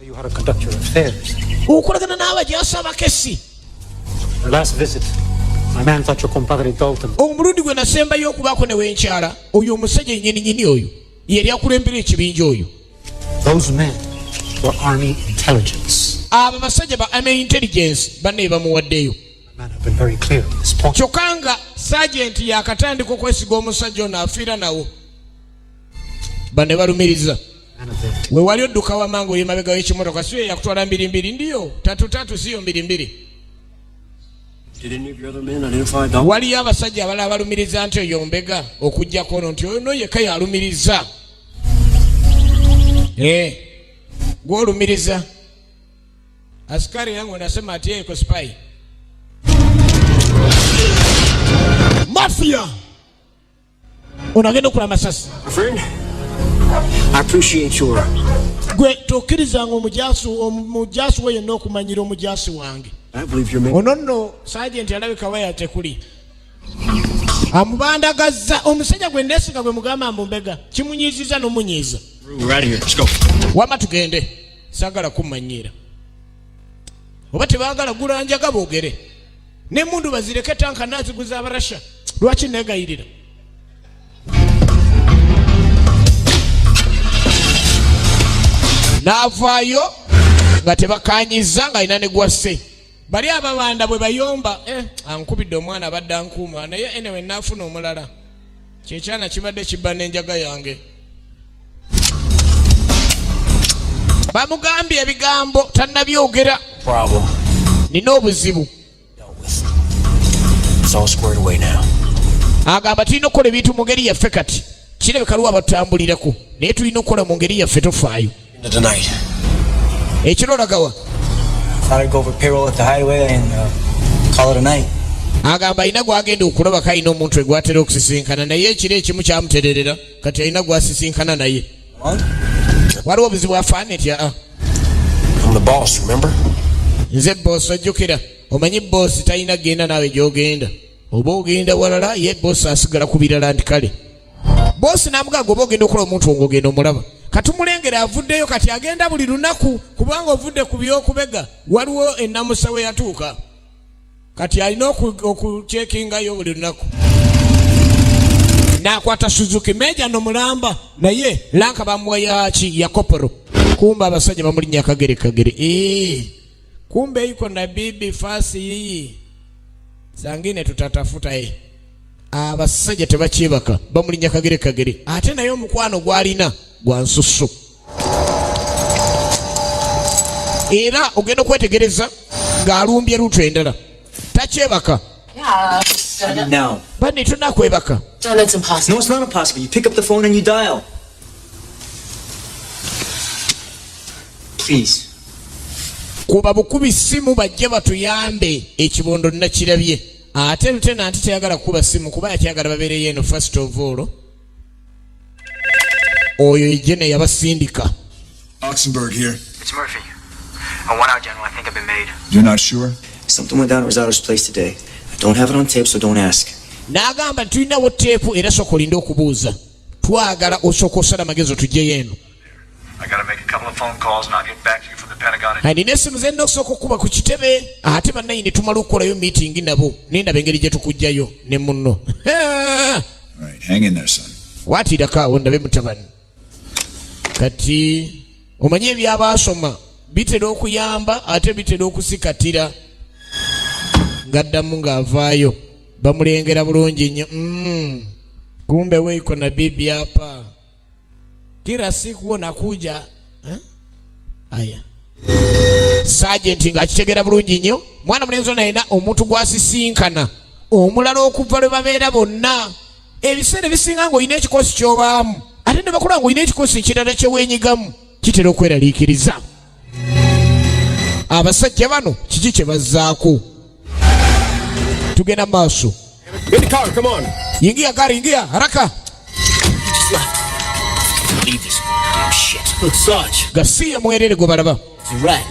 You how to conduct your affairs. Okolagana n'abajaasi abakesi. Your last visit, my man thought your compadre Dalton Omulundi gwe nasembayo okubaako ne wenkyala, oyo omusajja yennyininyini oyo yeri akulembera ekibinja oyo. Those men were army intelligence. Abo basajja ba army intelligence banne bamuwaddeyo. My man have been very clear on this point. Kyokka nga sajenti yakatandika okwesiga omusajja ono, afiira nawo. Bano balumiriza we wali odduka wamanga oyo mabega w'ekimotoka siyo yakutwala mbirimbiri, ndiyo tatu tatu, siyo mbirimbiri. Did any of your other men identify Dalton? Waliyo abasajja abalala balumiriza nti oyo mbega, okugjako ono nti ono yekka yalumiriza. Eh, gwolumiriza askari yangu anasema ati yeye iko spy. Mafia ono agenda okula amasasi. My friend, I appreciate your Gwe tokkirizanga omujaasi we yenna okumanyira omujaasi wange. I believe you're making Ono nno sergeant alabika waya tekuli amubandagazza omusajja gwe nesiga gwe mugamba mbu mbega kimunyiiziza n'omunyiiza. We're out of here. Let's go. Wama tugende, saagala kummanyiira oba tebaagala gulanjaga boogere n'emundu bazireke tanka naziguza Abarasha. Lwaki negayirira? N'avaayo nga tebakanyiza ng'alina ne gwase bali ababanda bwe bayomba, eh, ankubidde omwana abadde ankuuma naye anyway naafuna omulala kyekyana kibadde kibba n'enjaga yange. Bamugambye ebigambo tannabyogera. Problem. Nina obuzibu. It's all squared away now. Agamba tulina okukola ebintu mu ngeri yaffe. Kati kirabika luwa batutambulirako naye tulina okukola mu ngeri yaffe, tofaayo. Into tonight. Ekiro olagawa? Thought I'd go over payroll at the hideaway and call it a night. Agamba alina gwagenda okulabako, alina omuntu we gwatera okusisinkana naye ekiro ekimu kyamutererera kati alina gwasisinkana naye. What? Waliwo obuzibu afaane tya ah. I'm the boss, remember? Nze boss, ojjukira? Omanyi boss talina genda naawe gy'ogenda oba ogenda walala, ye boss asigala ku birala nti kale boss n'amugamba oba ogenda okukola omuntu ng'ogenda omulaba. Katumulengera avuddeyo kati agenda buli lunaku kubanga ovudde ku byokubega waliwo enamusa we yatuuka kati alina okucekingayo buli lunaku n'akwata Suzuki Meja no mulamba naye lanka bamuwa yaki ya corporal. Kumbe abasajja bamulinnya akagere kagere. Eh, kumbe iko na bibi fasi yiyi sangine tutatafuta ye. Abasajja tebakyebaka bamulinnya kagere kagere ate naye omukwano gwalina gwa nsusu era ogenda okwetegereza ng'alumbye route endala takyebaka. Yeah. Now. Banne tonakwebaka. John, that's impossible. No, it's not impossible. You pick up the phone and you dial. Please. Kuba bukubi simu bajje batuyambe ekibondo nakirabye ate lieutenant teyagala kukuba simu kuba yakyagala babeereyo eno. First of all oyo ejene yabasindika. Oxenberg here. It's Murphy. I want out, General. I think I've been made. You're not sure? Something went down at Rosado's place today. I don't have it on tape, so don't ask. N'agamba tulinawo tape era sooka olinde okubuuza twagala osooka osala amagezi otugyeyo eno. I gotta make a couple of phone calls and I'll get back to you from the Pentagon. Nina essimu zenna okusooka okukuba ku kitebe ate bannayini tumala okukolayo meeting nabo nendaba engeri gye tukugjayo ne munno. All right, hang in there, son. Waatirako awo ndabe mutabani kati omanye ebyabaasoma bitera okuyamba ate bitera okusikatira ng'addamu ng'avaayo bamulengera bulungi nnyo. Kumbe weiko na bibi hapa kila siku nakuja, eh? Aya sergeant ng'akitegera bulungi nnyo mwana mulenzi ono alina omuntu gw'asisinkana omulala okuva lwe babeera bonna ebiseera ebisinga ng'olina ekikosi ky'obaamu ate ne bakula ng'olina ekikosi ekirala kyeweenyigamu kitera okweraliikiriza abasajja bano kiki kye bazzaako tugenda mu maaso. Get in the car, come on. Yingia gari, ingia haraka. Leave this damn shit. Look, Sarge. Gasiya mwerere gwe balaba. It's a rat.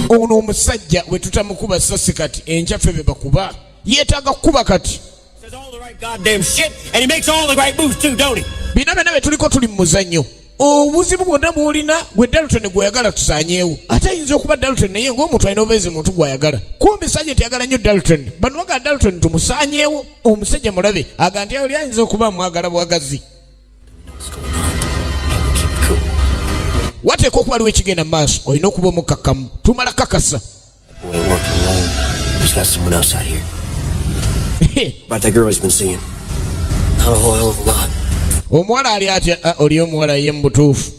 Ono omusajja we tutamukuba sasi kati enkya ffe be bakuba yeetaaga kukuba kati. Says all the right goddamn shit, and he makes all the right moves too, don't he? Bino byonna bye tuliko tuli mu muzannyo obuzibu bwonna bwolina gwe Dalton gweyagala tusaanyeewo ate ayinza okuba Dalton naye ng'omuntu alina obubeezi muntu gwayagala kumbi sajja teyagala nnyo Dalton bano bagaa Dalton tumusaanyeewo omusajja mulabe aga nti oli ayinza okuba mwagala bwagazi wateeka okuba aliwo ekigenda mu maaso olina okuba omukkakkamu tumala kakasa. Boy ain't working alone. He's got someone else out here. About that girl he's been seeing. Not a whole hell of a lot. Omuwala ali atya? Ah, oli omuwala ye mu butuufu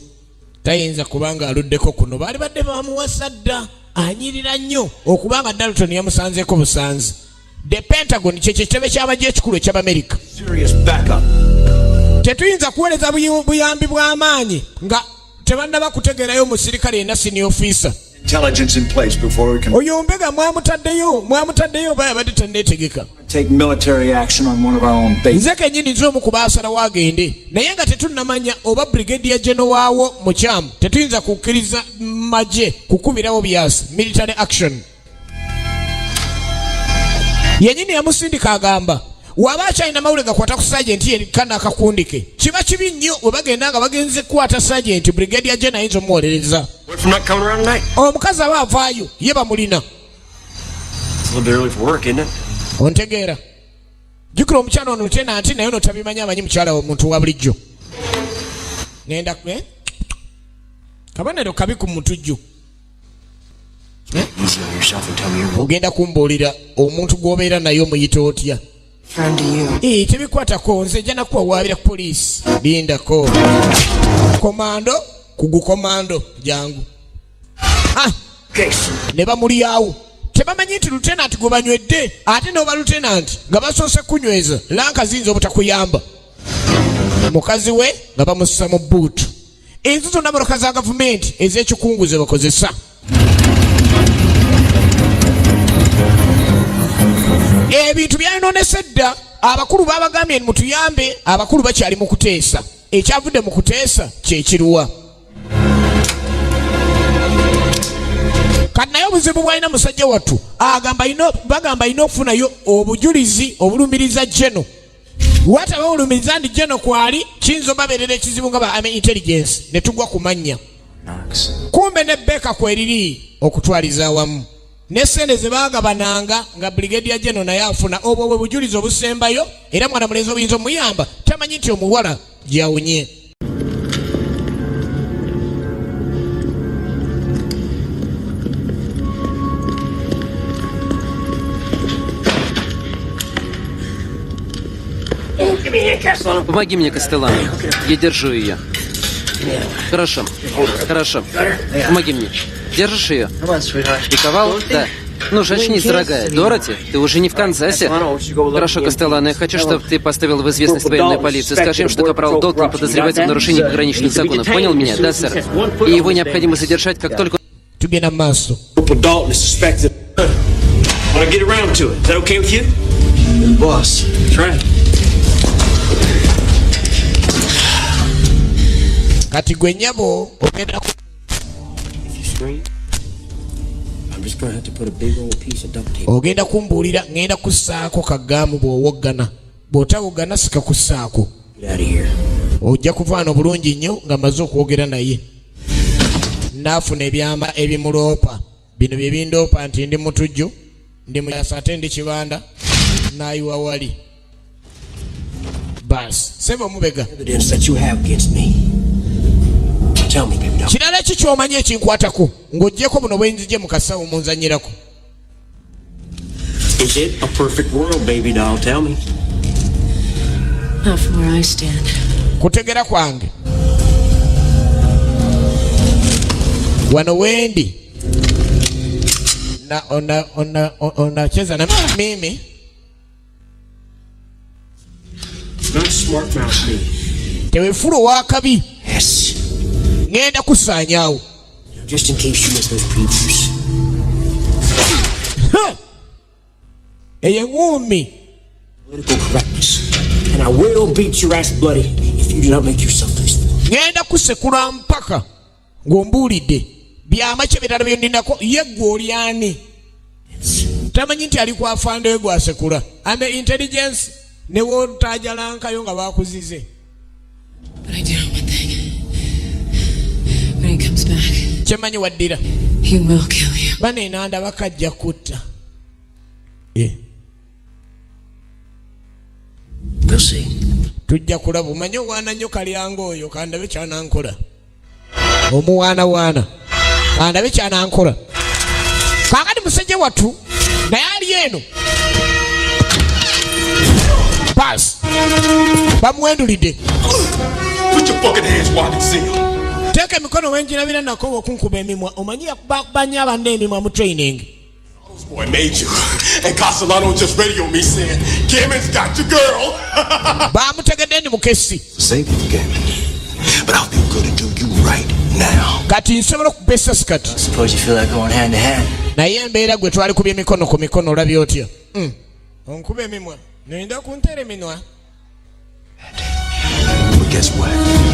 tayinza kubanga aluddeko kuno, baali badde bamuwasa dda. Anyirira nnyo okubanga Dalton yamusanzeeko busanzi. The Pentagon kyekyo ekitebe ky'amagye ekikulu eky'Abamerika. Serious backup. Tetuyinza kuweereza buyambi bw'amaanyi nga tebannaba kutegeerayo omusirikale yenna senior officer. Intelligence in place before we can Oyo mbega mwamutaddeyo oba yabadde tanneetegeka. take military action on one of our own bases. Nze kennyini nze omu ku baasalawo agende, naye nga tetunnamanya oba brigadier general waawo mukyamu. Tetuyinza kukkiriza magye kukubirawo byasi military action. Yennyini yamusindika, agamba waba akyalina mawule gakwata ku sergeant yekka n'akakundi ke. Kiba kibi nnyo we bagenda nga bagenze kukwata sergeant, brigadier general ayinza omuwolereza. What from not coming around tonight? Omukazi aba avaayo ye bamulina. It's a little bit early for work, isn't it? Ontegeera? Jjukira omukyala ono lieutenant, naye ono tabimanyi, amanyi mukyala we omuntu wa bulijjo. Ngenda, eh? Kabonero kabi ku mutujju. Easy on yourself and tell me your Ogenda kumbuulira omuntu gw'obeera naye omuyita otya? Friend to you. Eh, tebikwatako, nze nja nakuwawaabira ku poliisi. Lindako, komando kugukomando, jangu. Ah! Ne bamulyawo, tebamanyi nti lieutenant gwe banywedde, ate n'oba lieutenant nga basoose kunyweza rank ziyinza obutakuyamba. Mukazi we nga bamussa mu boot. Enzu zonna motoka za gavumenti ez'ekikungu ze bakozesa. Ebintu byayononese dda. Abakulu babagambye mutuyambe, abakulu bakyali mu kuteesa. Ekyavudde mu kuteesa kyekiruwa kati? Naye obuzibu bwalina musajja wattu, agamba bagamba alina okufunayo obujulizi obulumiriza General. Wataba bulumiriza nti General kwali, kiyinza obabeerera ekizibu nga ba army intelligence ne tugwa ku mannya. Kumbe ne beka kweriri okutwaliza awamu ne sente ze baagabananga nga brigadier general naye afuna. Obwo bwe bujulizi obusembayo, era mwana mulenzi obuyinza omuyamba. Tamanyi nti omuwala gyawunye. Помоги мне, Кастеллано. Я держу ее. Хорошо. Хорошо. Помоги мне. Держишь ее? Приковал? Да. Ну же, очнись, дорогая. Дороти, ты уже не в Канзасе. Хорошо, Кастеллано, я хочу, чтобы ты поставил в известность военную полицию. Скажи им, что капрал Долтон подозревается в нарушении пограничных законов. Понял меня? Да, сэр. И его необходимо задержать, как только... Tugenda mu maaso. Corporal Dalton is suspected. When I get around to it, is that okay with you? You're the boss. That's right. Kati gwe nnyabo ogenda If you scream, I'm just gonna have to put a big old piece of duct tape. Ogenda kumbuulira, ŋŋenda kussaako kagaamu bw'owoggana. Bw'otawoggana, sika kussaako. Get out of here. Ojja kuvaana obulungi nnyo nga maze okwogera naye, naafuna ebyama ebimuloopa. Bino bye bindoopa nti ndi mutujju, ndi muyasa, ate ndi kibanda n'ayiwa wali. Baasi sebe omubega. Evidence that you have against me. Tell me, baby doll. Kirala ki kyomanyi ekinkwatako ng'oggyeko buno bwenzije mu kasawo munzanyirako? Is it a perfect world, baby doll? Tell me. Not from where I stand. Kutegera kwange wano wendi na ona ona ona unacheza na mimi. Not smart mouth me. Tewefula owakabi. Yes. Ŋŋenda kusaanyaawo. Just in case you miss those previews. Ha! Eyo eŋŋuumi. Political correctness. And I will beat your ass bloody if you do not make yourself useful. Ŋŋenda kusekula mpaka ng'ombuulidde byama ki ebirala byondinako. Ye ggwe olyani? Tamanyi nti ali kwafandeyo gwasekula ame intelligence ne wootajalankayo nga bakuzize. But I do know one thing. When he comes back, Kyemanyi waddira. he will kill you. Banenanda bakajja kutta. Eh, We'll see. Tujja kulaba. Omanyi owaana nnyo kalyanga oyo, kandabe kyanankola. Omuwaanawaana, kandabe kyanankola. Kaakati musajja wattu naye ali eno. Pass. Bamuwendulidde. Put your fucking hands where I can see 'em. Teeka emikono wenjirabira nako okunkuba emimwa. Omanyi yakubanya abanna emimwa mu training. Boy made you. And Castellano just radioed me saying, Gammon's got your girl. Bamutegedde ndi mukesi. Save you, Gammon. But I feel good to do you right now. Kati nsobola okuba essasi kati. Suppose you feel like going hand to hand. Naye embeera gwe twali kubya emikono ku mikono, olabye otya? Onkuba emimwa, nenda kuntera eminwa. But guess what?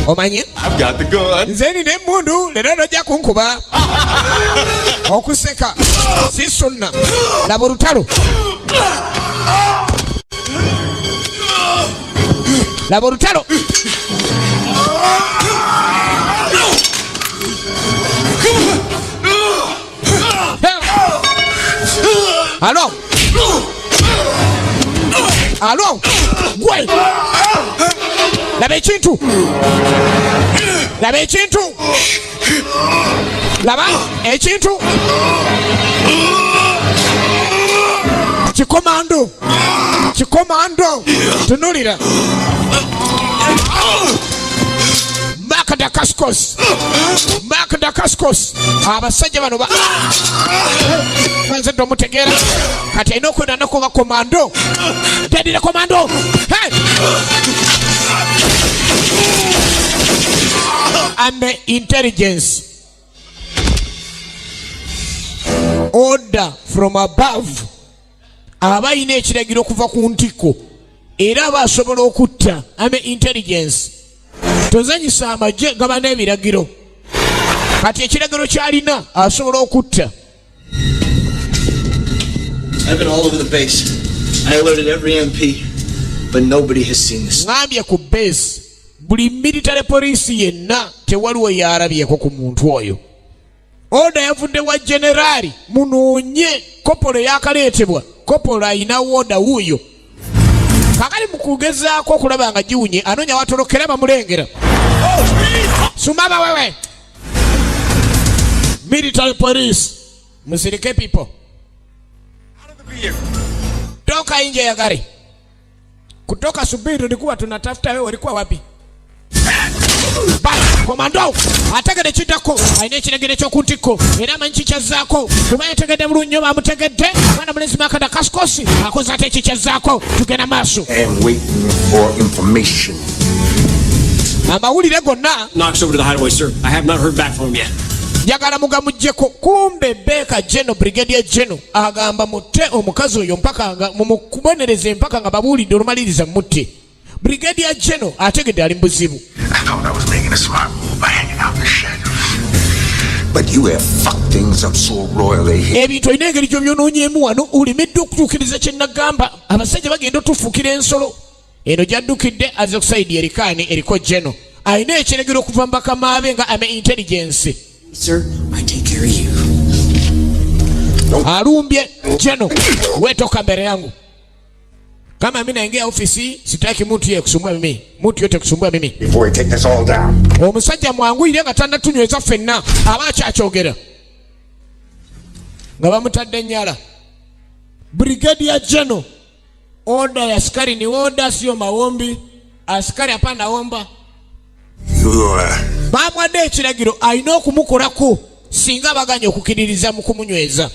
Omanyi? I've got the gun. Nze nina emmundu, leero nojja kunkuba. Okuseka si sunna. Laba olutalo, laba olutalo. Alo, alo, gwe laba ekintu, laba ekintu, laba ekintu. Kikomando, kikomando, tunulira. Mark Dacascos, Mark Dacascos. Abasajja bano banze tomutegeera. Kati alina okwenda nakuba komando, dedira komando. Hey! Army intelligence, order from above. Aba alina ekiragiro okuva ku ntikko era aba asobola okutta. Army intelligence, tozanyisa amagye, gaba n'ebiragiro. Kati ekiragiro kyalina, asobola okutta. I've been all over the base. I alerted every MP, but nobody has seen this. Ŋambye ku base, buli military police yenna, tewaliwo yalabyeko ku muntu oyo. Order yavudde wa generaali, munoonye kopolo yakaleetebwa. Kopolo ayina order wuuyo. Kakali mu kugezaako okulaba nga giwunye, anoonya watolokera, bamulengera. Sumaba wewe, military police, musirike. People, toka nje ya gari. Kutoka subiri, tulikuwa tunatafuta wewe, ulikuwa wapi? Bye, komando ategedde kiddako, alina ekiragiro ekyoku ntikko era amanyi kikyazzaako, kuba yategedde bulungi nnyo. Bamutegedde mwana mulenzi Mark Dacascos akoze ate ekikyazzaako. Tugenda maaso. And waiting for information. Amawulire gonna. Knox over to the hideaway, sir. I have not heard back from him yet. Njagala mugamuggyeko. Kumbe beeka geno, brigadier geno agamba mutte omukazi oyo mpaka nga mumukubonereze, mpaka nga babuulidde olumaliriza mutte. Brigadier geno ategedde ali mu buzibu. I thought I was making a smart move by hanging out in the shadows. But you have fucked things up so royally here. Ebintu olina engeri gy'obyonoonyeemu wano, olemiddwa okutuukiriza kye nagamba. Abasajja bagenda otufuukira ensolo. Eno gyaddukidde aze ku side erikaani eriko geno, alina ekiragiro okuva mu bakama be nga army intelligence. Sir, I take care of you. Alumbye geno, wetoka mbele yangu. Kama mimi naingia ofisi, sitaki mtu yeye kusumbua mimi, mtu yote kusumbua mimi. Before we take this all down. Omusajja mwanguyire nga tannatunyweza ffenna. Aba akyakyogera nga bamutadde ennyala. Brigadier general, order ya askari ni order, sio maombi. Askari hapana omba. You, Bamwadde ekiragiro, alina okumukolako singa baganya okukiririza mu kumunyweza.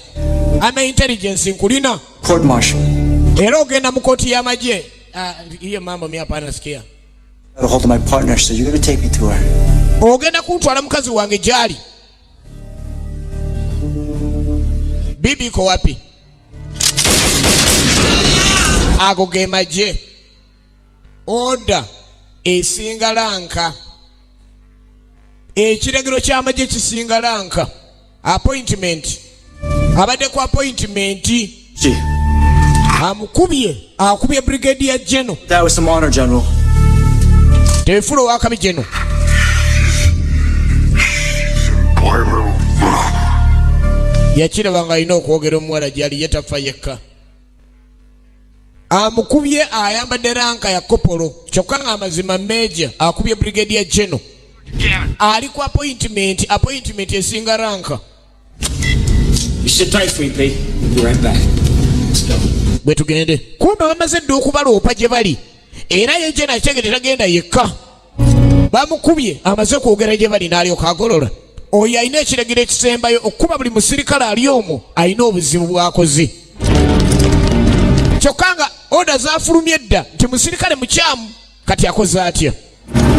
Army intelligence, nkulina. Court martial. Era ogenda mu kooti y'amagye. Ah, hiyo mambo mi hapana sikia. Got a hold of my partner, so you're gonna take me to her. Ogenda kuntwala mukazi wange gyali. Bibi iko wapi? Ago ge magye. Order esinga rank. Ekiragiro ky'amagye kisinga rank. Appointment, abadde ku appointment. Amukubye, akubye brigadier general. That was some honor, General. Tefuula owakabi, general. Yakiraba nga alina okwogera omuwala gyali, ye tafa yekka. Amukubye ayambadde rank ya kopolo, kyokka nga amazima major. Akubye brigadier general, ali ku appointment. Appointment esinga rank. You sit tight, Sweet Pea. We'll be right back. Let's go. Bwe tugende. Kumbe bamaze dda okubaloopa gye bali. Era ye jena kitegede tagenda yekka, bamukubye amaze kwogera gye bali n'alyoka agolola. Oyo alina ekiragiro ekisembayo okukuba buli musirikale ali omwo alina obuzibu bw'akoze, kyokka nga order zafulumye dda nti musirikale mukyamu. Kati akoze atya?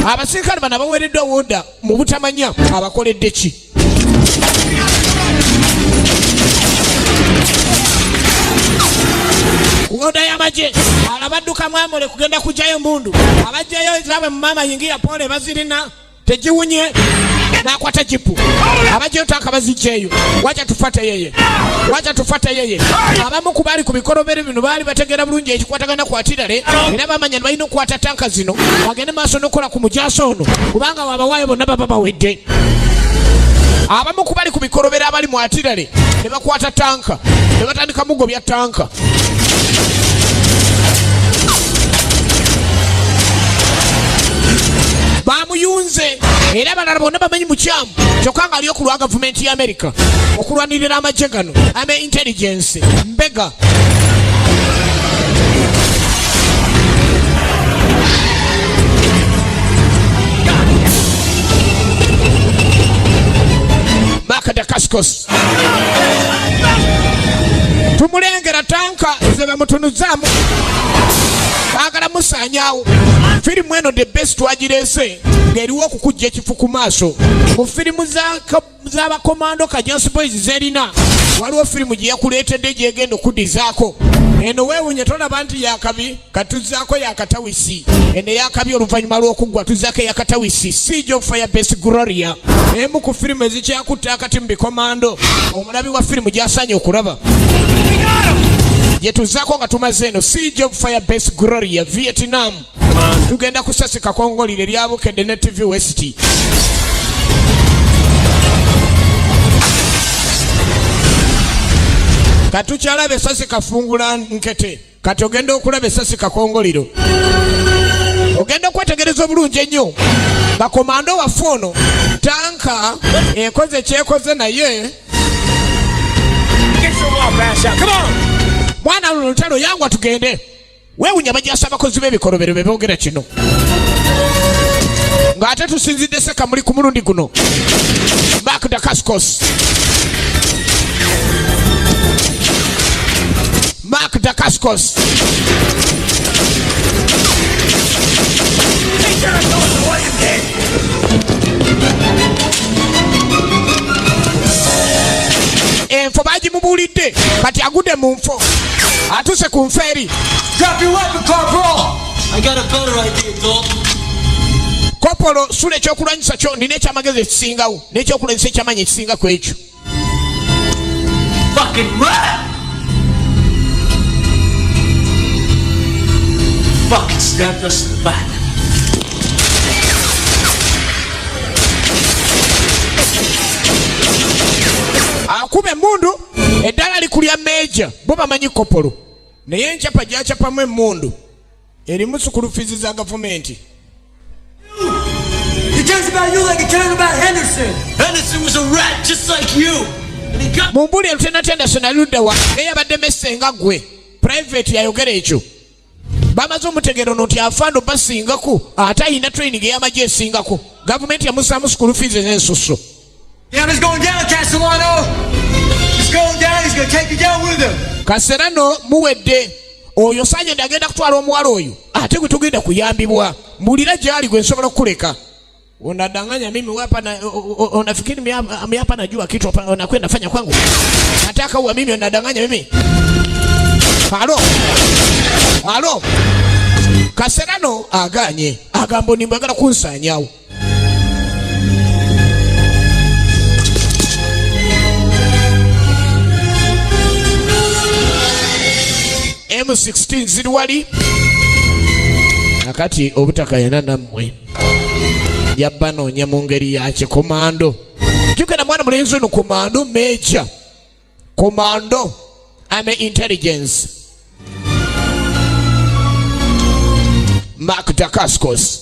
Abasirikale bano abaweereddwa order mu butamanya abakoledde ki? Ku order y'amagye alabadduka mwamule kugenda kugyayo mbundu, abajjayo zaabwe mu maama yingira pole bazirina tegiwunye n'akwata jipu, abajjayo tanka bazijjaeyo. Wacha tufate yeye, wacha tufate yeye. Abamu ku baali ku bikolobero bino baali bategeera bulungi ekikwatagana ku artillery, era bamanya nti balina okukwata tanka zino bagende maaso n'okukola ku mujaasi ono, kubanga wabawaayo bonna baba bawedde. Abamu ku bali ku bikolobero abali mu artillery ne bakwata tanka ne batandika mugobya tanka. Bamuyunze era abalala bonna bamanyi mukyamu, kyokka nga ali okulwa gavumenti ya Amerika okulwanirira amagye gano ame intelligence mbega. Mark Dacascos tumulengera tanka ze bamutunuzaamu baagala musaanyaawo. Firimu eno the best twagireese ng'eriwo okukujja ekifu ku maaso mu firimu z'abakomando Kajansi Boys zerina. Waliwo firimu gye yakuleetedde gyegenda okuddizaako eno. Weewunye tolaba nti yakabi katuzzaako yakatawisi eno eyakabi oluvannyuma lw'okuggwa tuzzaako eyakatawisi Siege of Firebase Gloria, emu ku firimu ezikyakutta akati mu bikomando omulabi wa firimu gy'asaanye okulaba, gye tuzzaako nga tumaze eno Siege of Firebase Gloria Vietnam. Tugenda kusasika kongolire lyabukedde ne TV West. Katukyalaba esasi kafungula nkete. Kati ogenda okulaba esasi kakongoliro, ogenda okwetegereza obulungi ennyo nga komando waffe ono tanka ekoze kyekoze naye. Mwana luno lutalo, yangwa tugende. Weewunya bajasa abakozi b'ebikolobero be boogera kino ng'ate tusinzidde sekamuli ku mulundi guno. Mark Dacascos, Mark Dacascos enfo bagimubuulidde, kati agudde mu nfo, atuuse ku nfo eri. Drop your weapon, Corporal! I got a better idea, Dalton. Kopolo, sula ekyokulwanyisa kyo, nina ekyamagezi ekisingawo n'ekyokulwanyisa ekyamaanyi ekisinga ku ekyo. Fucking rat! Fucking stabbed us in the back. Akuba emmundu eddala likulya meeja, bo bamanyi kopolo, naye enkyapa gyacapamu emmundu erimu school fees za gavumenti. He cares about you like he cares about Henderson. Henderson was a rat just like you. And he got Mumbuli Lieutenant Henderson ali ludda wa naye yabadde messe nga ggwe. Private yayogera ekyo, bamaze omutegeero ono nti afaano basingako ate ayina training ey'amagye esingako. Gavumenti yamusaamu school fees ez'ensusso. Gammon's going down, Castellano. He's going down. He's gonna take you down with him. Kaserano muwedde oyo sajenti agenda kutwala omuwala oyo ate gwe tugenda kuyambibwa. Mbulira gyali gwe nsobola okukuleka. Unadanganya mimi hapa na unafikiri mimi hapa najua kitu hapa unakwenda fanya kwangu. Nataka uwa mimi, unadanganya mimi. Halo. Halo. Kaserano aganye agamba nimbagala kunsanyawo. M16 ziri wali akati obutakayana nammwe yabanoonya mu ngeri ya kikomando. Jjukira mwana mulenzi ono komando major, komando army intelligence Mark Dacascos.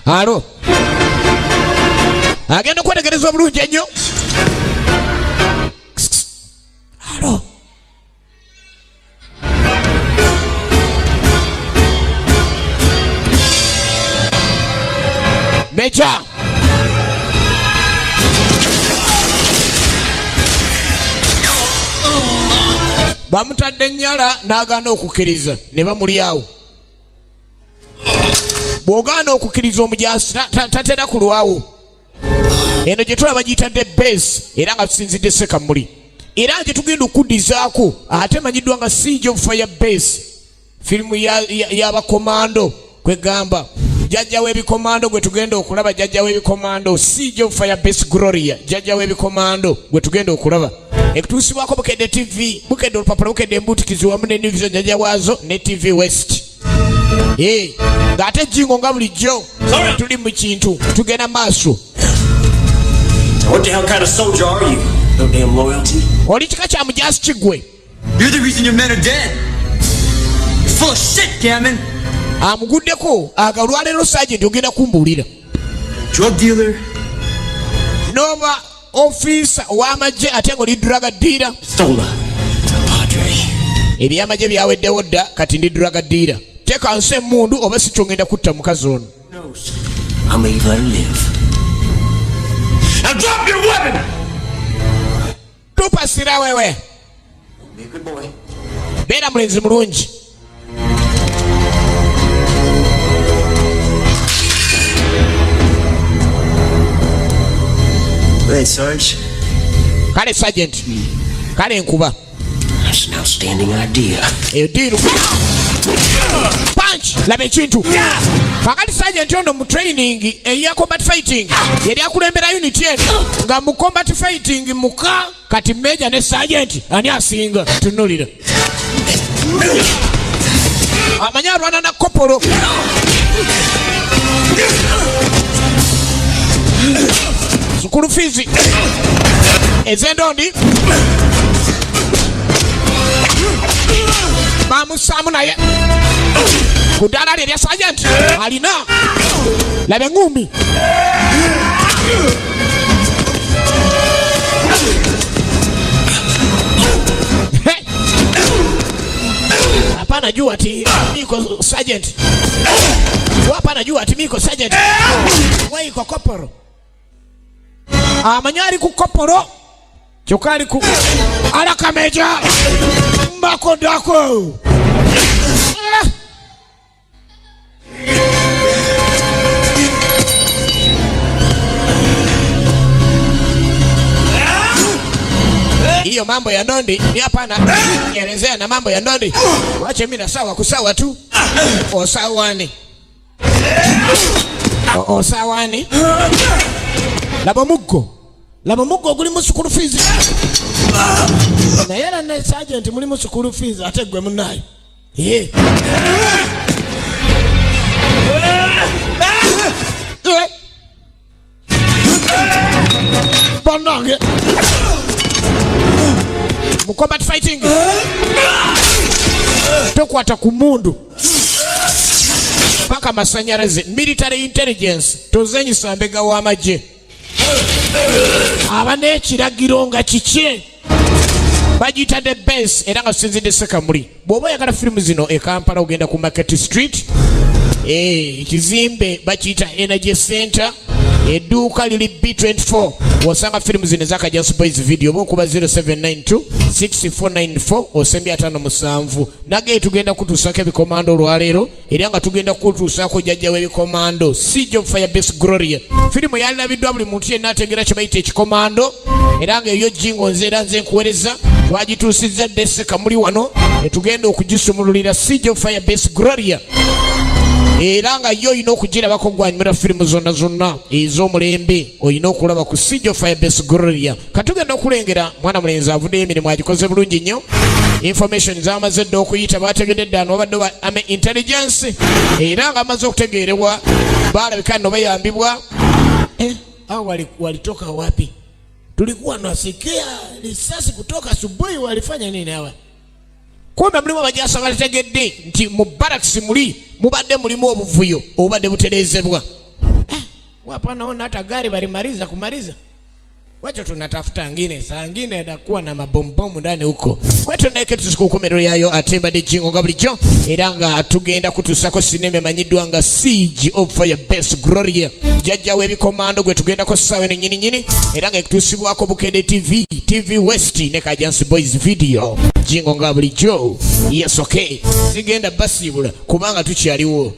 Alo, agenda okwetegereza obulungi ennyo. Alo, Major, bamutadde ennyala n'agaana okukkiriza ne bamulyawo. Bw'ogaana okukkiriza omujaasi tatera kulwawo. Eno gye tulaba giyitadde base, era nga tusinzidde Sekamuli, era gye tugenda okuddizaako ate emanyiddwa nga Siege of Fire Base, firimu y'abakomando, kwegamba jjajja w'ebikomando gwe tugenda okulaba, jjajja w'ebikomando, Siege of Fire Base Gloria, jjajja w'ebikomando gwe tugenda okulaba, ekutuusibwako Bukedde TV, Bukedde olupapula, Bukedde embutikizi wamu ne New Vision jjajja waazo ne TV West. Eh, ng'ate jingo nga bulijjo tuli mu kintu, tugenda maaso. What the hell kind of soldier are you? No damn loyalty. Oli kika kya mujaasi kigwe? You're the reason your men are dead. You're full of shit, Gammon. Amuguddeko aga olwaleero, sergeant, ogenda kumbuulira. Drug dealer. N'oba ofiisa ow'amagye ate ng'oli drug dealer. Stola. Padre. Ebyamagye byaweddewo dda, kati ndi drug dealer. Teeka nsi emmundu oba si kyongenda kutta mukazi ono. Knows. I may let her live. Now drop your weapon! Tupasira wewe. Be a good boy. Beera mulenzi mulungi. Hey, Sarge. Kale sergeant, kale nkuba. That's an outstanding idea. Eyo deal. Punch, laba ekintu. Kakati sergeant ono mu training eya combat fighting yali akulembera unit eno, nga mu combat fighting muka kati major ne sergeant ani asinga? Tunulira, amanyi alwana na kopolo. School fees ez'endondi bamusaamu, naye ku ddaala lye erya sergeant alina, laba eŋŋumbi. Hey! Hapana, jua ati niko sergeant. Hapana, jua ati miko sergeant. Wewe iko koporo. Amanyi ali ku koporo. Kyokka ali ku alaka major. Makodako. Ah! Hiyo mambo ya ndondi ni hapana, elezea na mambo ya ndondi. Wache mimi na sawa kusawa tu. Osawani. Osawani. Laba muggo. Laba muggo ogulimu school fees, naye era ne sergeant mulimu school fees, ate gwe munaayo ye. Eh. Bannange, mu combat fighting tokwata ku mundu paka masanyalaze. Military intelligence, tozenyisa mbega w'amagye aba n'ekiragiro nga kikye bagiyita The Base, era nga tusinzidde Sekamuli. Bw'oba oyagala firimu zino e Kampala, ogenda ku Market Street. Eh, ekizimbe bakiyita Energy Center, edduuka liri B24, wosanga firimu zino ezakajansi Boys Video, oba okuba 0792 6494 osembya 57. Nage tugenda kutuusako ebikomando olwaleero, era nga tugenda kutuusaako jjajja w'ebikomando, Siege of Fire Base Gloria, firimu yalirabiddwa buli muntu yenna ategeera kye bayita ekikomando, era nga eyo jingo nze era nze nkuweereza. Twagituusizza dda Sekamuli wano netugenda okugisumululira Siege of Fire Base Gloria, era nga yo olina okugirabako gwanyumira firimu zonna zonna ez'omulembe, olina okulaba ku Siege of Fire Base Gloria. Katugenda okulengera mwana mulenzi avuddeyo, emirimu agikoze bulungi nnyo. Information zamaze dda okuyita, bategedde dda nobadde ba army intelligence, era nga amaze okutegeerebwa, balabika nno bayambibwa. Eh, hao walitoka wapi? Tulikuwa nasikia risasi kutoka asubuhi, walifanya nini hawa? Kumbe mulimu abajasa bategedde nti mu barracks muli mubadde mulimu obuvuyo obubadde butereezebwa. Hapa naona hata gari walimaliza kumaliza. Wacha tunatafuta ngine, saa ngine atakuwa na mabombomu ndani huko. Kwetu naye tusiku kukomerero yayo ate mbadde Jingo nga bulijjo, era nga tugenda kutuusako sinema emanyiddwa nga Siege of Fire Base Gloria, jjajja w'ebikomando gwe tugendako ssaawa eno nnyini nnyini, era nga ekutuusibwako Bukedde TV, TV West ne Kajansi Boys Video. Jingo nga bulijjo, yes, okay, sigenda basiibula kubanga tukyaliwo.